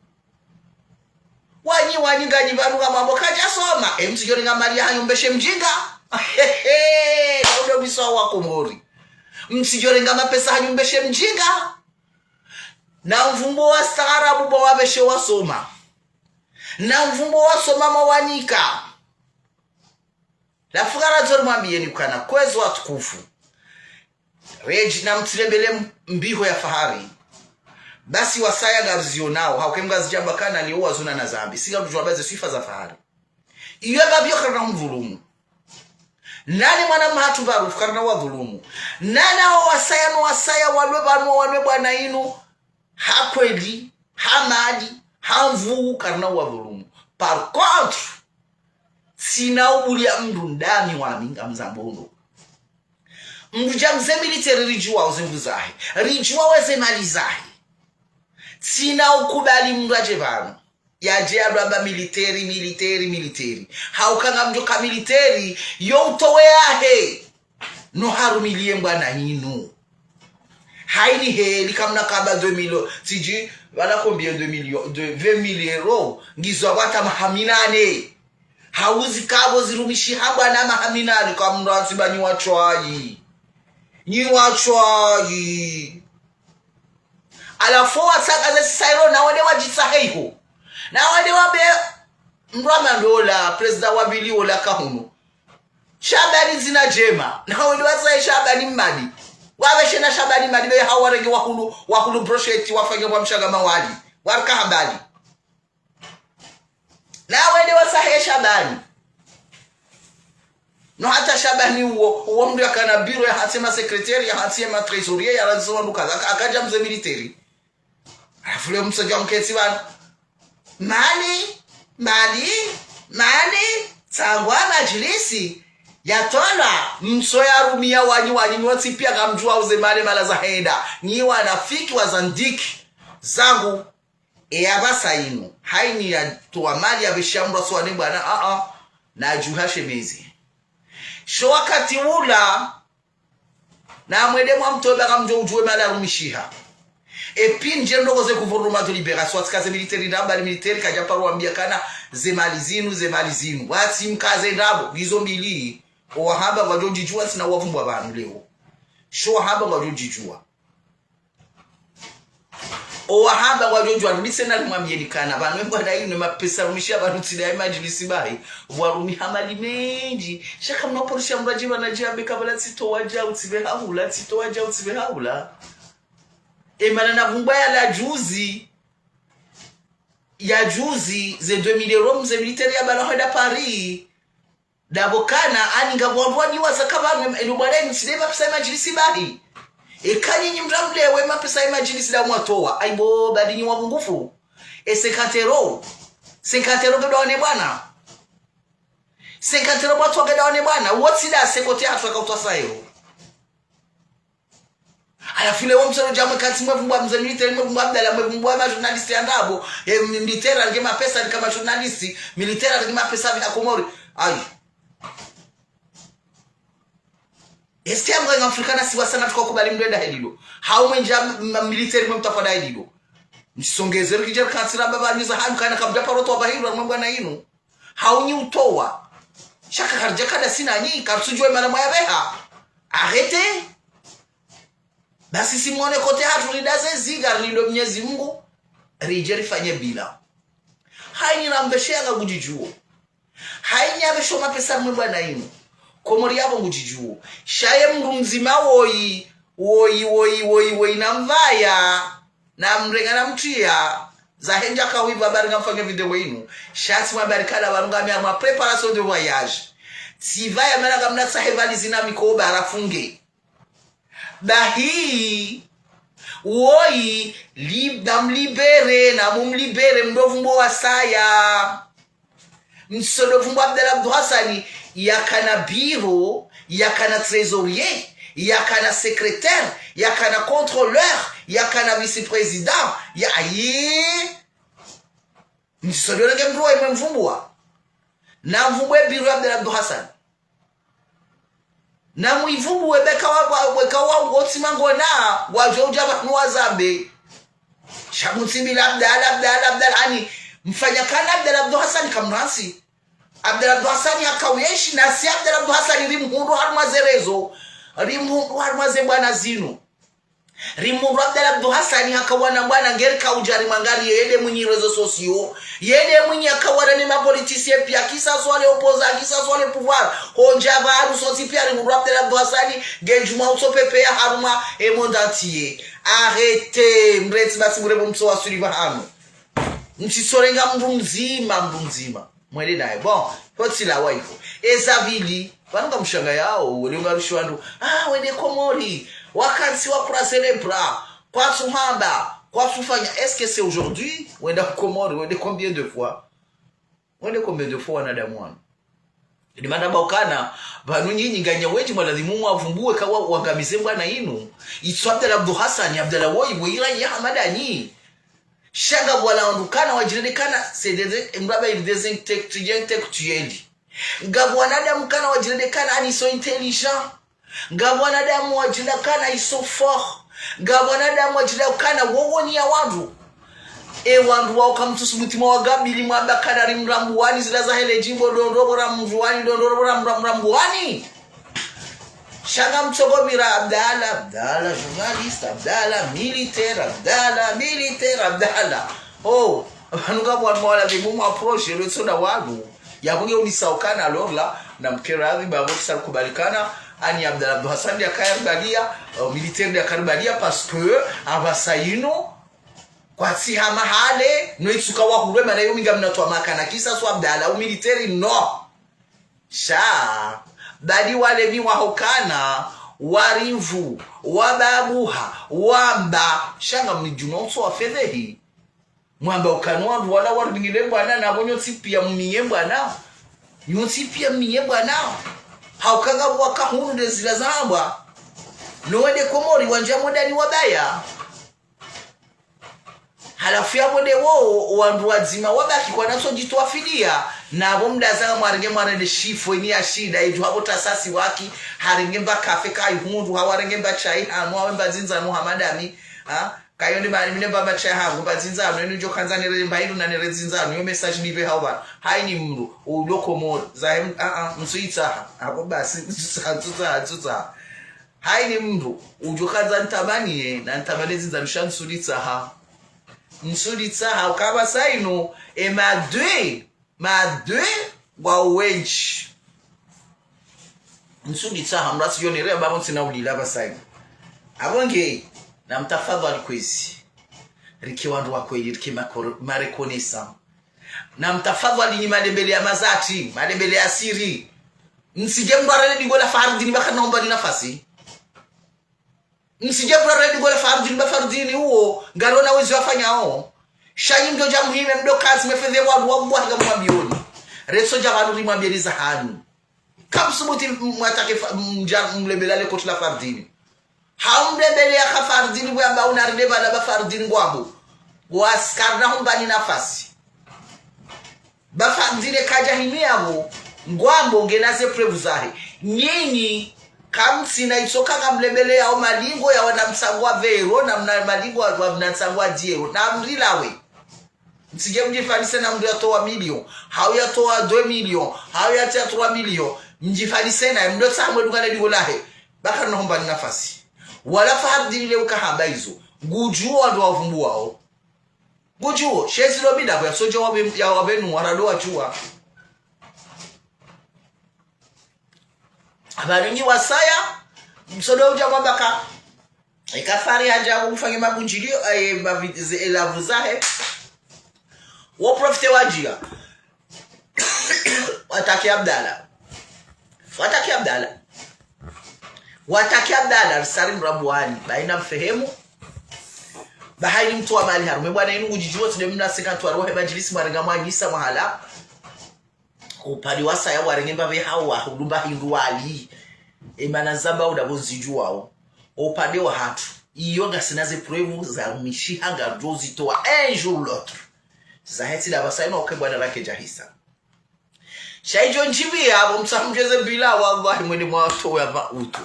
Wanyi, wanyi nganyi pvanu ngamwambo kadjasoma. E, mtsidjorenga mali yahanyu mbeshe mdjinga. Hehe, na udo mwiso wa Komori. Mtsidjorenga mapesa hanyu mbeshe mdjinga. Na mvumbuwa wastaarabu ba wapveshe wasoma. Na mvumbuwa wasoma mwawanika. La fukara dzori mwambiyeni ukana, kwezi watukufu. Redji na mtsilembele m-, mbiho ya Fahari. Basi wasaya ngarizionao, hauka mngazidjamba kana ni uwazuna na zambi. Singa kudjuwa baze swifa za Fahari. Iyo babio karina umdhulumu. Nani mwana mhatru barufu karina wadhulumu. Nani hao wasaya no wasaya walwe pvanu wanwe bwana inu. Ha kweli, ha mali, ha nvu, karina uwadhulumu. Par contre, tsina ubuliya mndru ndami wami ngamzambo ndo. Mndru dja mze militaire ridjuwao ze nvu zahe. Ridjuwao ze mali zahe. Tsina ukubali mndru adje pvanu. Yadje yalwamba militaire, militaire, militaire. Hauka ngamdjoka militaire, yo utowe yahe. No harumiliye mbwana inu. Haini heli kamna kamba deux mille, tsidji, pvala combien de millions, de vingt mille euros, ngizo apvo hata maha minane. Hauzi kapvo zirumishiha mbwana maha minane, kamna tsiba nyi watswayi. Nyi watswayi. Halafu watsakaze sisairo na wende wadjitsahe iho. Na wende wambe mndru wa mandola, président wa pvili ola kahunu. Shabani dzina djema. Na wende watsahe Shabani Mmadi. Wapveshe na Shabani Mmadi, be hawarenge wahulu, wahulu brosheti, wafanye wa mshanga mawali. Warika hambali. Na wende watsahe Shabani. No hata Shabani uwo, uwo mndru yakana bureau yahatsi ma secrétaire, yahatsi ma trésorier, yahatsi wandru kadha, aka-, akaja mze militaire. Halafu leo msadja mketsi pvanu. Mali, mali, mali, tsangwa madjilisi, yatolwa, mso yarumia wanyu, wanyu nyontsi pia kamdjuwa uze mali mala zahenda. Nyi wanafiki wazandiki. Zangu, e yapvasa inu. Haini yatowa mali yapvesha mndru aswane bwana, a, a. Nadjuha shemezi. Sho wakati ula, na mwende mwamtowe ba kamdjo udjuwe mali yarumishiha. Epi ndje ndoko ze gouvernement de libération, watsika ze militaire ndrabo, bali militaire kaja paro wambia kana ze mali zinu, ze mali zinu. Watsi mkaze ndrabo, izo mbili. Owahamba ngwadjo djidjuwa, ntsina wavumbwa pvanu leo. Sho wahamba ngwadjo djidjuwa. Owahamba ngwadjo djidjuwa, nise na limwambieni kana, pvanu e bwana inu, mapesa yarumishiha pvanu tsi nda ye madjilisi bahi. Warumiha mali mendji. Sha kamna polisi ya mradji pvanu djambe kabla tsitowa djau tsipve hahula, tsitowa djau tsipve hahula. E mana navumbwa ya la juzi. Ya juzi, ze deux mille euros, mze militaire ya bala hwenda Paris. Ndrabo kana, ani ngapvo wandru wanyu wazaka pvanu, enu bwana inu tsi nde mapesa ye madjilisi bahi. Eka nyinyi mndra mlewe mapesa ye madjilisi nda mwatowa. Aibo, badi nyi wapvungufu. E cinquante euros. Cinquante euros ngedo wane bwana. Cinquante euros mwatowa ngedo wane bwana. Wotsi nda sekote hatru akautwa sa euro. Halafu leo msoro djamwe kati mwevumbwa mze militaire, mwevumbwa Abdallah, mwevumbwa ma journaliste ya ndrabo. E, militaire alike mapesa alika ma journaliste, militaire alike mapesa alika Komori. Ayi. Est-ce que amwe nga Afrika na siwa sana tukakubali mndru enda helilo? Hau mwenja ma militaire mwe mtafada helilo? Msongeze rikijeri katsira baba nyiza hanyu kana kamdja paro towa pvahirwa mwe bwana inu. Hau nyi utowa. Sha ka karidja kada sina nyi, karitsudjuwa mana mwayapveha. Arrêtez. Basi simwone kote hatru ridjaze ziga rilo Mnyezi Mungu, ridje rifanye bila. Haini rambeshe yanga ngudjidjuwo. Haini yapvesho mapesa mwe bwana inu. Komori yapvo ngudjidjuwo. Sha ye mndru mdzima woyi, woyi, woyi, woyi, woyi, na mvaya, na mrenga na mtriya, zahendja kawiva bari ngamfanya video inu. Sha tsi mwa bari kala barunga mia mwa préparation de voyage. Tsi vaya mana kamna tsahe valizi na mikoba rafunge. Bahi, woyi, lib-, namlibere, namumlibere, mndru pvumbo wasaya. Msodo pvumbo Abdallah Abdou Hassani, yakana bureau, yakana trésorier, yakana secrétaire, yakana contrôleur, yakana vice-président, ya, ayi. Msodo nge mndru wa imwe mvumbuwa. Namvumbuwe bureau ya Abdallah Abdou Hassani. Namuivumbuwe beka wa, wa, weka wa ngotsi mangona, wadjo udja pvanu wazambe. Sha mutsimbi la Abdallah, Abdallah, Abdallah, ani, mfanya kana Abdallah Abdou Hassani kamrantsi. Abdallah Abdou Hassani haka uyeshi, nasi Abdallah Abdou Hassani rimhundru harumwa ze réseaux, rimhundru harumwa ze bwana zinu. Rimhundru Abdallah Abdou Hassani haka wana bwana ngeri kaudja rimwangari yende mwinyi réseaux sociaux. Yende mwinyi haka wana ne ma politiciens pia, que ça soit les opposants, que ça soit le pouvoir. Hondja pvanu sontsi pia rimhundru Abdallah Abdou Hassani, nge djumwa utso pepeya harumwa e monde entier. Arrêtez, mrentsi basi murebo mtso waswili pvahanu. Mtsisorenga mndru mdzima, mndru mdzima. Mwende naye. Bon, hotsi la waifu. Eza pvili, pvanu ngamshangayao, wele ungarushiwa ndru. Ah, wende Komori. Wakantsi wa croiser les bras. Kwatsu hamba, kwatsu fanya. Est-ce que c'est aujourd'hui? Wenda Komori, wende combien de fois? Wende combien de fois wanadamu wanu? Ni mana ba ukana, pvanu nyinyi nganya wendji mwaladhimu mwavumbuwe ka wa, wangamize bwana inu. Itso Abdallah Abdou Hassani, Abdallah woyi, woyi raia Hamadani. Sha ngapvo wala wandru kana wadjirende kana, c'est des, mraba il des intellectuels. Ngapvo wanadamu kana wadjirende kana, ani sont intelligents. Ngapvo wanadamu wadjirenda kana, ils sont forts. Ngapvo wanadamu wadjirenda kana, wowo ni ya wandru. E wandru wao kamtsusubuti mwawagabili mwamba kana rimrambuwani zila zahe le djimbo dondoro rambuwani, dondoro ramrambuwani. Sha ngamtsogobira Abdallah, Abdallah, journaliste, Abdallah, militaire, Abdallah, militaire, Abdallah. Oh, pvanu ngapvo wandru mwaladhimu mwa approche, le tsoda wandru. Yapvo nge unisao kana alors là, namkeradhi, bapvo kisa kubalikana, ani Abdallah Abdou Hassani yakaya ribalia, euh, militaire yakaribalia, parce que, apvasa inu, kwatsi hama hale, no itsuka wahulwe, mana yo minga mnatwa makana, que ça soit Abdallah ou militaire, non. Sha, Badi wale mi wahokana, warimvu, wababuha, wamba, sha ngamdjuwa ntso wafedhehi. Mwamba ukana wandru wala waringile bwana, na bo nyontsi piya mmiye bwana. Nyontsi piya mmiye bwana. Hauka ngapvo waka hunu nde zila zambwa. No wende Komori wandja modani wabaya. Halafu yapvo nde wo, wandru wadzima wabaki kwana so djitwafiliya, na bo mdaza ngamwarenge mwarende shifo ini ya shida, idjo hapvo tasasi waki, harenge mba kafe kayi hundru, hawarenge mba shayi hanu, hawe mba dzindzanu ha madami, ha? Kayo nde mani mi ne mba mba shayi hangu, mba dzindzanu, inu djo kandza nere mba hindru na nere dzindzanu, yo message nipve hau bana. Hayini mndru, udjo Komori, zahe m-, a, a, mtsuitsaha, hapvo basi, mtsutsaha, mtsutsaha, mtsutsaha. Hayini mndru, udjo kandza ntamaniye, na ntamaniye dzindzanu sha ntsulitsaha. Ntsulitsaha, uka pvasa inu, e madwe, madwe, ngwao wendji. Ntsulitsaha, mrasi yo nere, apvo ntsina ulila pvasa inu. Apvo nge, na mtafadhwali kwezi. Rike wandru wa kweli, rike makor-, ma reconnaissant. Na mtafadhwali nyi malembele ya mazati, malembele ya siri. Msidje mrarele digo la Fahardini baka na umbani nafasi. Msidje mrarele digo la Fahardini ba Fahardini uwo, ngarona wezi wafanyao. Sha nyi mdo dja muhime mdo kazi mefedhe wandru wa mbwa hanga mwambioni. Retso dja pvanu rimwambieni za hanyu. Kamsubuti m-, mwatake fa-, mdja mlembele le koti la Fahardini. Hau mlembele ya ka Fahardini bwe amba unaride pvala ba Fahardini ngwambo. Bo askari na humbani nafasi. Ba Fahardini kadja himi yapvo, ngwambo ngena ze preuve zahe. Nyinyi, kamtsina itsoka ngamlembele yao malingo ya wana mtsango wa vero, na mna malingo ya wana mtsango wa diero, na mrilawe. Msidje mdjifanise na mndru yatowa million, hau yatowa deux millions, hau yatowa trois millions. Mdjifanise na mndru tsamwe dungane digo lahe. Baka na humbani nafasi. Wala Fahardini le uka hamba izo. Ngudjuo wandru wavumbuwao. Ngudjuo, shezi lo bida kwa sodja wabe-, ya wabenu warado wadjuwa. Apvanu nyi wasaya, msodo udja mwamba ka. Eka Fari hadja ufanye mabundjilio, aye mavi-, ze elavu zahe. Wo profite wadjia. Wataki Abdallah. Wataki Abdallah. Wataki Abdallah, risari mrabuwani. Bayina mfehemu. Ba hayini mtru wa mali harumwa bwana inu ngudjidjuo tsi nde mna cinquante wa rohe madjilisi mwarenga mwanyisa mwahala. Upande wasaya warenge mbapve hao wa hulumba hindru wali. E mana zamba uda bo nzidjuwao. Upande wahatru. Iyo ngasina ze preuve za mishiha ngardjo zitowa un jour ou l'autre. Zahe tsi nda pvasa inu uke bwana rake djahisa. Sha idjo ndjipvi yapvo mtsaha mdjeze bila, wallahi mwende mwatowe apva utu.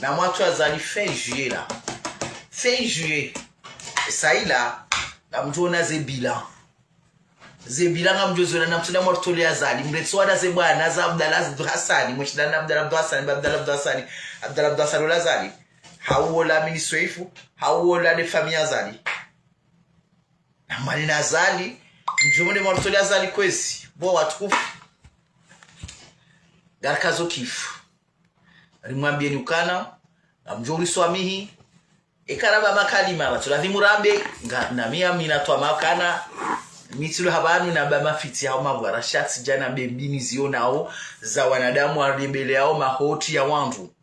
Na mwatowe Azali fin juillet la. Fin juillet. Sa ila, ngamdjo ona ze bila. Ze bila ngamdjo zona na mtsuda mwartole Azali. Mretso wada ze bwana za Abdallah Abdou Hassani. Mweshida na Abdallah Abdou Hassani, ba Abdallah Abdou Hassani. Abdallah Abdou Hassani ola Azali. Hau ola Amine Souefou. Hau ola nde famille Azali. Na mwali na Azali, mdjo mwende mwartole Azali kwezi, bo watukufu. Ngarikazo kifu. Rimwambieni ukana, ngamdjo uriswamihi, eka ramba makalima, pvatsu ladhimu rambe, nga, na mi Amina twa makana, mi tsilo hapvanu na ba mafitsi hao mabwara sha tsi djana be mbi nizionao, za wanadamu warembele hao mahotsi ya wandru.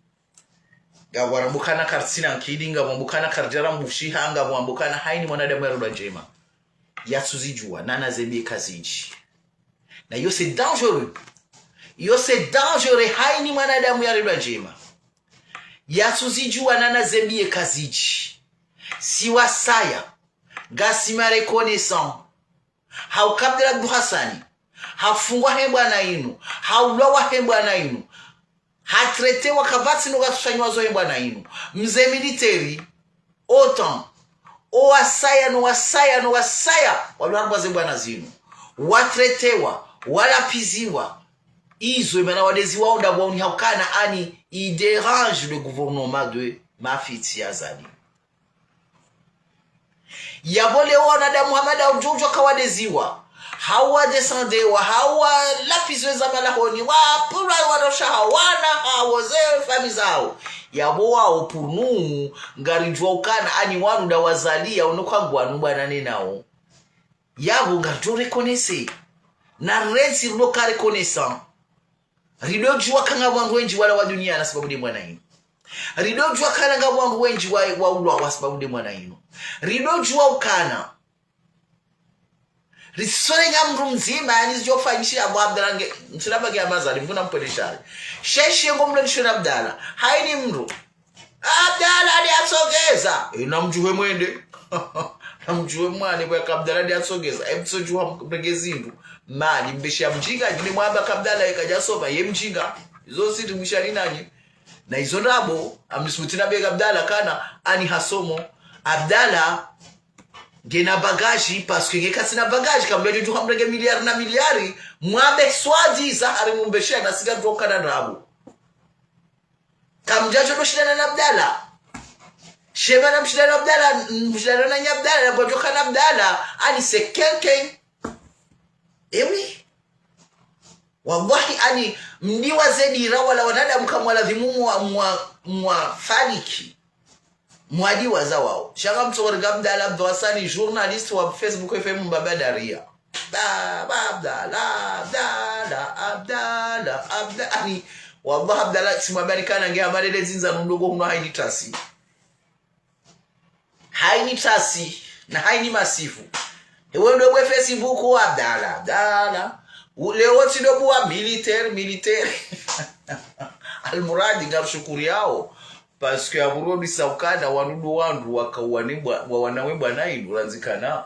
Ngapvo warambukana karitsina nkili, ngapvo wambukana karidjara mbushiha, ngapvo wambukana hayini mwanadamu yaredwa ndjema. Yatsuzidjuwa, nana zembi kazidji. Na iyo c'est dangereux. Iyo c'est dangereux, hayini mwanadamu yaredwa ndjema. Yatsuzidjuwa, nana zembi kazidji. Si wasaya, ngasi ma reconnaissant. Hauka Abdallah Abdou Hassani, hafungwa he bwana inu, haulwa wa he bwana inu, hatretewa kapvatsi no katsufanyiwa zo he bwana inu. Mze militaire, OTAN, o wasaya, no wasaya, no wasaya, walwa harumwa ze bwana zinu. Watretewa, walapviziwa. Izo, imana wadeziwa onda bwauni haukana ani, il dérange le gouvernement de mafitsi ya Azali. Yapvo leo wanadamu hama nda udjo udjo kawadeziwa. Hau wadescendewa, hau walapvizwe za malahoni, wapvulwa warosha hao, wana hao, ze famiyi zao. Yapvo wao pour nous, ngaridjuwa ukana ani wanu nda wazaliya, uno kangwanu bwana nenao. Yapvo ngaridjo reconnaître. Na rentsi runo ka reconnaissant. Ridodjuwa ukana ngapvo wandru wendji walawa duniani ha sababu nde mwana inu. Ridodjuwa ukana ngapvo wandru wendji wa, waulwa ha sababu nde mwana inu. Ridodjuwa ukana risole nga mndru mdzima, yaani zidjofanyishiha Abu Abdallah nge, mtsinabaki ya mazali, mvuna mpwele shari. Sheshe ngo mlo nishona Abdallah. Haini mndru. Abdallah nde atsongeza. E, namdjuhe mwende. Namdjuhe mwane kwa ka Abdallah nde atsongeza. E, mtsodjuha mrenge zindru. Mali, mbeshe ya mdjinga, ngine mwamba ka Abdallah ye kadjasoma, ye mdjinga. Izo siri mwishani nanyi. Na izo ndrabo, amisubuti na beka Abdallah kana, ani hasomo. Abdallah, ngena bagage, parce que nge kasina bagage, kamdjadjo djuha mrenge miliari na miliari, mwambe swadi za hari mumbeshe na sika toka na ndrabo. Kamdjadjo do shindana na Abdallah. Sheba na mshindana na Abdallah, mshindana na nya Abdallah, na mwadjoka na Abdallah, ani c'est quelqu'un. Eh oui. Wallahi, ani mdiwaze dira wala wanadamu kamwaladhimu mwa, mwa, mwa faliki. Mwadiwaza wao. Sha ngamtsowaringa Abdallah Abdou Hassani, journaliste wa Facebook F M Mbaba Daria. Baba Abdallah, Abdallah, Abdallah, Abdallah. Ani, wallah Abdallah, tsimwambe ukana nge hamalele zindza nundogo hunu haini tasi. Haini tasi, na haini masifu. Ewe ndo bwe Facebook wa Abdallah, Abdallah. U-, leo tsi ndo bwa militaire, militaire. Almuradi ngamshukuriao. Parce que aburodi saukana wanu ndo wandru wakauwa ne bwa-, wa wana we bwana inu randzikana.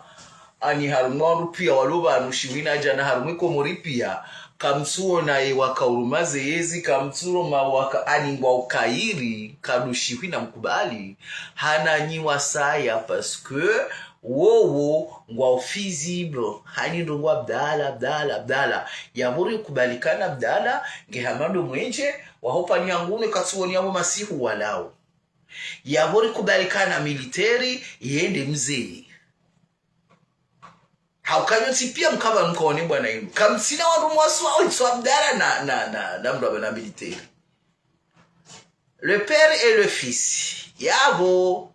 Ani harumwa wandru pia walo pvanu shihwi na djana harumwa Komori pia. Kamtsuona ye wakauruma ze yezi, kamtsuona waka ani ngwao kayiri, kadushihwi na mkubali. Hana nyi wasaya, parce que wowo ngwao fusible. Hani ndo ngwa Abdallah, Abdallah, Abdallah. Yapvo rikubali ukana Abdallah, nge hama ndo mwenje, waho pvanu yangu ne katsuoni yapvo masihu walao. Yapvo rikubali ukana militaire, yende mze. Hauka nyontsi pia mkapva mkaone bwana inu. Kamtsina wandru mwaswa, wetso Abdallah na, na, na, na mndru apva na militaire. Le père et le fils. Yapvo,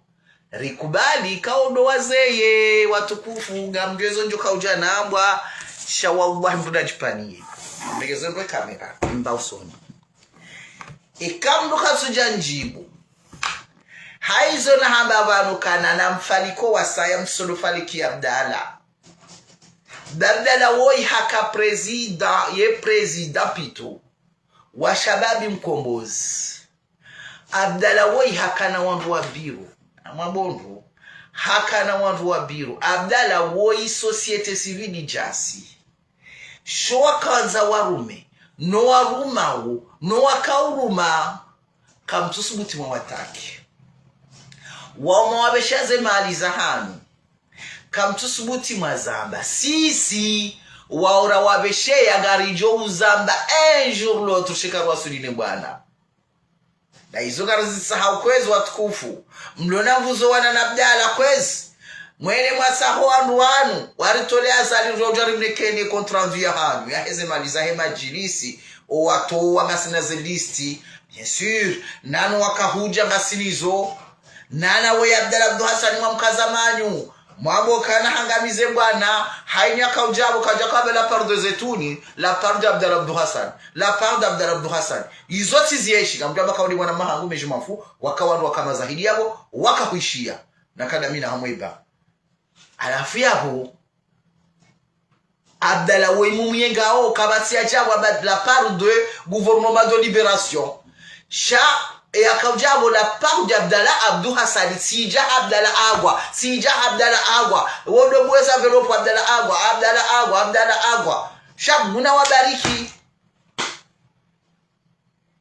rikubali, kao ndo wazeye, watukufu, ngamdjo ezo ndjo kaudja nambwa, sha wallah mndru nadjipvaniye. Mregezo ndwe kamera, mba usoni. Eka mndru katsudja ndjibu. Haizo nahamba pvanu ukana na mfaliko wasaya msodo faliki Abdallah. Abdallah woyi haka président, ye président pito. Wa Shababi Mkombozi. Abdallah woyi hakana wandru wa biro. Amwa bondro. Hakana wandru wa biro. Abdallah woyi société civile djasi. Sho wakandza warume, no warumao, no wakauruma, kamtsusubuti mwawatake. Wao mwawabesha ze mali za hanu, kamtsusubuti mwazamba. Sisi, wao rawabesheya ngaridjo uzamba un jour l'autre, sheka rwasuli ne bwana. Na izo ngarizisahau kwezi watukufu. Mlona mvuzo wana na Abdallah kwezi. Mwene mwasaho wandru wanu. Waritole Azali ndo udjo rimnekeni compte rendu ya hanyu. Yaheze mali zahe madjilisi. Owatowa ngasina ze liste. Bien sûr. Nanu wakahudja ngasina izo. Nana we Abdallah Abdou Hassani mwamkaza manyu. Mwambo ukana hangamize bwana, haini akaudja pvo kadja kaba la part de Zetouni, la part de Abdallah Abdou Hassani, la part de Abdallah Abdou Hassani. Izo tsi zieshi, kamdjamba kauli bwana mahangu meji mafu, waka wandru waka mazahidi yapvo, waka huishiya. Na kada mina hamweba. Halafu yapvo, Abdallah woyi mumuyengao, kapvatsi ya djabwa ba la part de gouvernement de libération. Sha, e yakaudja pvo la part de Abdallah Abdou Hassani, tsidja Abdallah agwa, tsidja Abdallah agwa, wodo bweza enveloppe Abdallah agwa, Abdallah agwa, Abdallah agwa. Sha muna wabariki.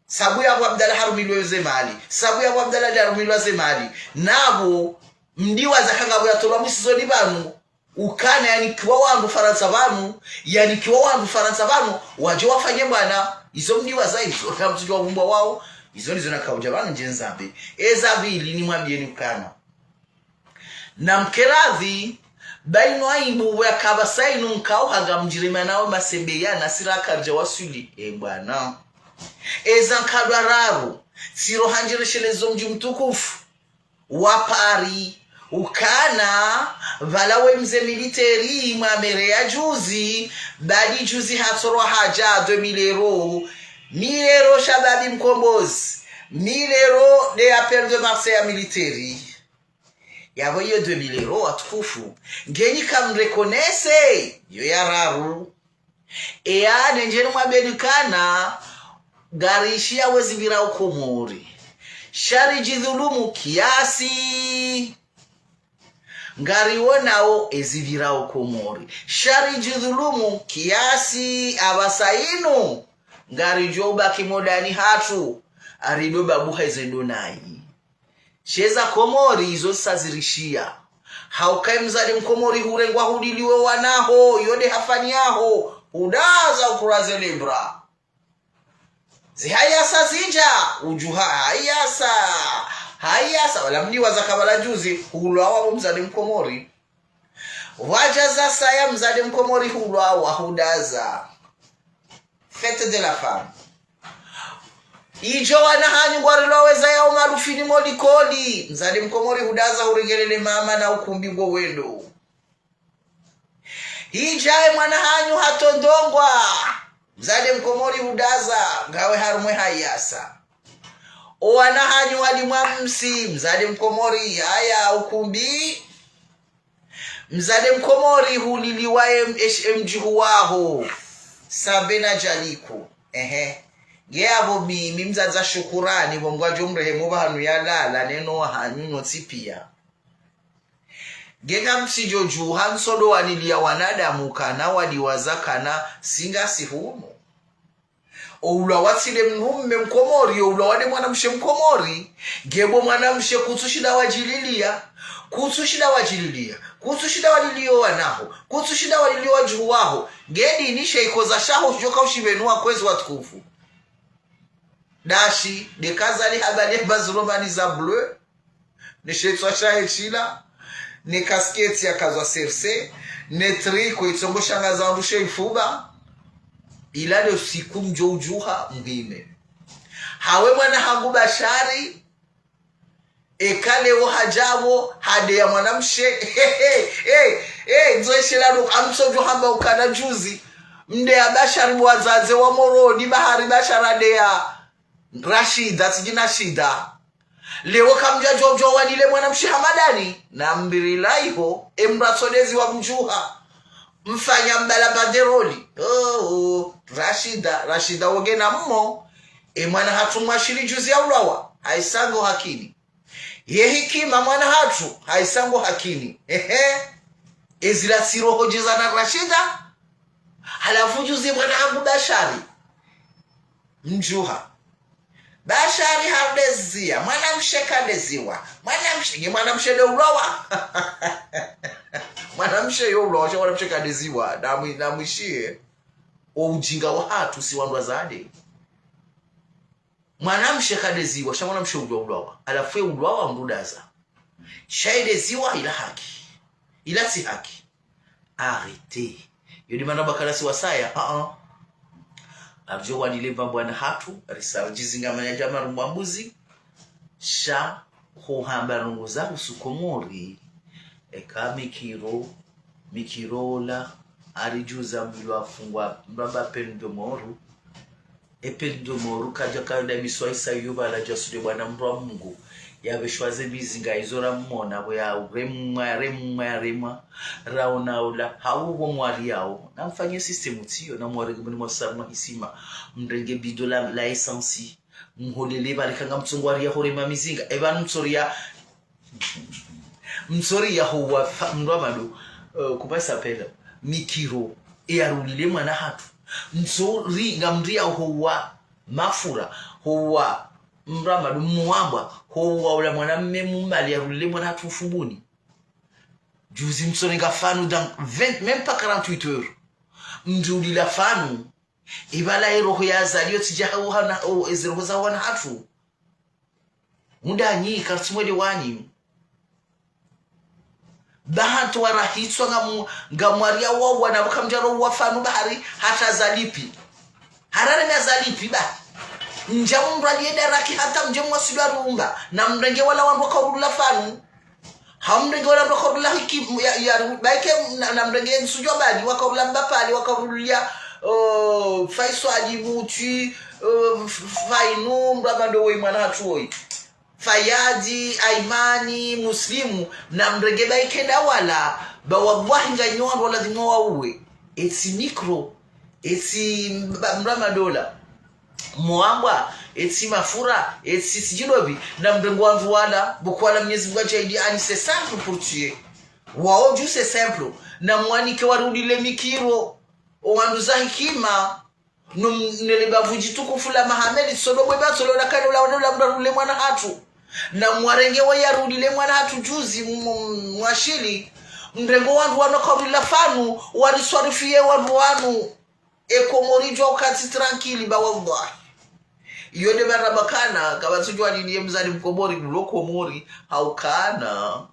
Sabu yapvo Abdallah harumilwa ze mali. Sabu yapvo Abdallah nde harumilwa ze mali. Napvo, mdiwaza ukana ngapvo yatolwa mwisizoni pvanu. Ukana yanikiwa wandru Farantsa pvanu. Yanikiwa wandru Farantsa pvanu. Wadje wafanye bwana. Izo mdiwaza izo. Kamtsudjuwa umbwa wao. Izo ndizo nakaudja pvanu ndje nzambe. Eza pvili nimwambiyeni ukana. Na mkeradhi, bainu aibu yakapvasa inu nkao hanga mdjirima nawe masembe ya nasira karidja waswili. E bwana. Eza nkado raru, tsiro handjirishelezo mdji mtukufu wa Paris. Ukana, pvala we mze militaire, mwa mere ya juzi, badi juzi hatsorwa hadja deux mille euros. Mille euros shababi mkombozi. Mille euros de appel de Marseille ya militaire. Yapvo iyo deux mille euros watukufu. Ngenyi kamreconnaître. Yo ya raru. Eya, nendjeni mwambeni ukana, ngarishiya wezi pvira Komori. Sha ridjidhulumu kiasi. Ngariwonao ezi pvira Komori. Sha ridjidhulumu kiasi apvasa inu. Ngaridjo ubaki modani hatru. Arido babuha ize ndo nayi. She za Komori izo zisazirishiya. Hauka ye mdzadze mkomori hurengwa huliliwe wanaho, yo de hafanyaho, hudaza ukuraze lebra. Zihayasa zindja, udjuha hayasa, hayasa, wala mdiwaza kabla juzi, hulwawa wo mdzadze mkomori. Wadjaza saya mdzadze mkomori hulwawa, hudaza. Fête de la femme. Idjo wana hanyu ngwarilwaweza ya umalufini mo likoli. Mdzadze mkomori hudaza hurengelele mama na ukumbi ngo wendo. Idjaye mwana hanyu hatondongwa. Mdzadze mkomori hudaza ngawe harumwa ye hayasa. O wana hanyu walimwa msi. Mdzadze mkomori haya ukumbi. Mdzadze mkomori huliliwa em-, esh-, emdjuhu waho. Sambe na djaliku. Ehe. Nge apvo mimi mdzadze shukurani, pvo ngwadjo mrehemu pvanu yalala, neno wahanyu nyontsi piya. Nge ngamsidjo djuha ntsodo waliliya wanadamu kana wadiwaza kana singasi hunu. Oulwawa tsi nde mdrume mkomori, oulwawa nde mwanamshe mkomori. Nge bo mwanamshe kutsushinda wadjililiya. Kutsushinda wadjililiya. Kutsushinda waliliya wanaho. Kutsushinda waliliya wadjuhu waho. Nge dini she ikoza shaho shidjoka ushipvenuwa kwezi watukufu. Dashi, de kazali habali ya bazuromani za bleu. Ne shetswa shahe shila, ne casquette yakazwa serse, ne tricot itsongo shanga za ndrushe ifuba, ila le usiku mdjo udjuha mhime. Hawe mwana hangu Bashari, eka leo hadjapvo, hadeya mwanamshe, he, he, he, he, ndzo eshela ndo, amtsodjo hamba ukana juzi, mdeya Bashari bo wadzadze wa Moroni, bahari Bashari hadeya Rashida, tsidji Nashida. Leo kamdja djodjo walile mwanamshe hamadani. Na mbiri la iho, emdru atsodeziwa mdjuha. Mfanya mbala banderoli. Oh, oh, Rashida, Rashida woge na mmo. E mwana hatru mwashili juzi ya ulwawa. Haisa ngo hakini. Ye hikima mwana hatru. Haisa ngo hakini. Ehe. Ezila tsi roho djeza na Rashida. Halafu juzi mwana hangu Bashari. Mdjuha. Bashari hadeziya, mwanamshe kadeziwa. Mwanamshe, nge mwanamshe de ulwawa. Mwanamshe yo ulwawa, sha mwanamshe kadeziwa. Namwi-, namwishiye. O ujinga wahatru si wandru wazade. Mwanamshe kadeziwa, sha mwanamshe udjo ulwawa. Halafu ye ulwawa mdru daza. Sha ideziwa ila haki. Ila tsi haki. Arrêtez. Yo de mana bakala si wasaya, ah, ah. Aridjo walile mbabwana hatru, arisa ridjizinga manya djama rumbwa mbuzi. Sha, ho hamba ndrongo za husu Komori. Eka mikiro, mikiro ola, aridjuza mdru afungwa, mbaba peine de mort. E peine de mort, kadja kayo da miswa isa yo bala dja sude bwana mdru wa Mungu. Yapveshwa ze mizinga izo ramona, pvo ya remwa, remwa, remwa. Raona ola, hawu pvo mwari yawo. Na mfanye système tsiyo, na mwari kumuni mwa sarma hisima. Mrenge bido la, la essence. Mholele pvale kanga mtsongwari ya hore ma mizinga. Eba mtsori ya Mtsori ya huwa fa-, mdru wa madu, euh, comment ça s'appelle? Mikiro, e yarulile mwana hatru. Mtsori, ngamdri ya huwa mafura, huwa mdru wa madu mwambwa, huwa ula mwana mme mumali yarulile mwana hatru ufumbuni. Juzi mtsori nga fanu dans vingt, même pas quarante-huit heures. Mdri ulila fanu, ibala e roho ya zaliyo tsidja hauha na, o, ezi roho za wana hatru. Mudanyi, kartsi mwelewanyi. Bahantu warahitswa nga mu-, nga mwari ya wawa na buka mdjaro wa fanu bahari hata zalipi. Harare na zalipi ba. Ndja mumrali ye daraki hata mdje mwasidu arumba. Na mrenge wala wandru wakaurula fanu. Hamrenge wala wandru wakaurula hiki, ya, ya, baike na, na mrenge nsudjwa bali, wakaurula Mbapali, wakaurula, oh, Faiswali, Muti, eh, F- Fainu, mraba ndo woyi mwana hatru woyi. Fayadi, Aimani, Muslimu, na mrenge ba ikenda wala, ba wallahi nganyi wandru wala ladhima wauwe. Etsi micro, etsi mba- mrama dola. Mwambwa, etsi mafura, etsi sijui ndopvi, na mrenge wandru wala, buku wala Mwenyezi Mungu ashahidi ani c'est simple pour tuer. Wao dju c'est simple. Na mwanike warudi le mikiro, o wandru za hikima, no m- nele bavu djitukufu la Mahamedi, sodo bwe ba tsolo la kale ula ula mrarule mwana hatru. Na mwarenge wa yarudi le mwana hatru juzi m- m- mwashili, mrenge wandru wanu kauri la fanu, wariswarifiye wandru wanu. E Komori djwa ukati tranquille ba wallahi. Iyo nde maraba kana, kabatsudjwa nini ye mzali mkomori, mlo Komori, haukana.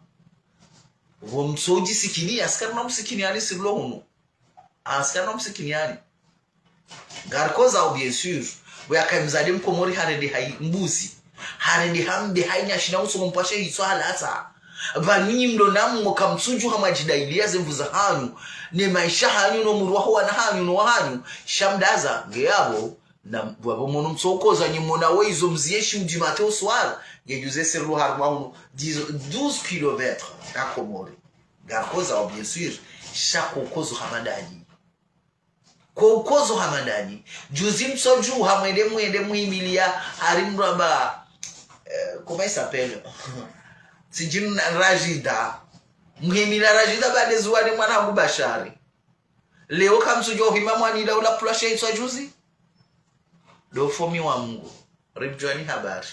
Vo mtsoji sikini, askari na msikini ani sirlo hunu. Askari na msikini ani. Ngarikoza o bien sûr. Bo yaka mzali mkomori harende hayi mbuzi. Harende hambe hayi nyashi na uso mpashe hitswa halasa. Pvanu nyi mdo na mngo kamtsudjuha mwadjidailia ze mvu za hanyu. Ne maisha hanyu no muru waho wana hanyu no wahanyu. Sha mdaza, nge yabo. Na wabo mono mtsokoza nyi mona we izo mzieshi mdjimate uswara. Nge juze sirlo harumwa hunu. Dix, douze kilomètres ya Komori. Ngarikoza o bien sûr. Sha kokozo hamandanyi. Kokozo hamandanyi. Juzi mtsodjuha mwende mwende muhimilia hari mraba, eh, comment il s'appelle? Sijui na Rajida. Muhimilia Rajida bade zuwa ni mwana hangu Bashari. Leo kamtsudjuha uhima mwanila ula pula she itswa juzi. Ndo ufomi wa Mungu. Rimdjuani habari.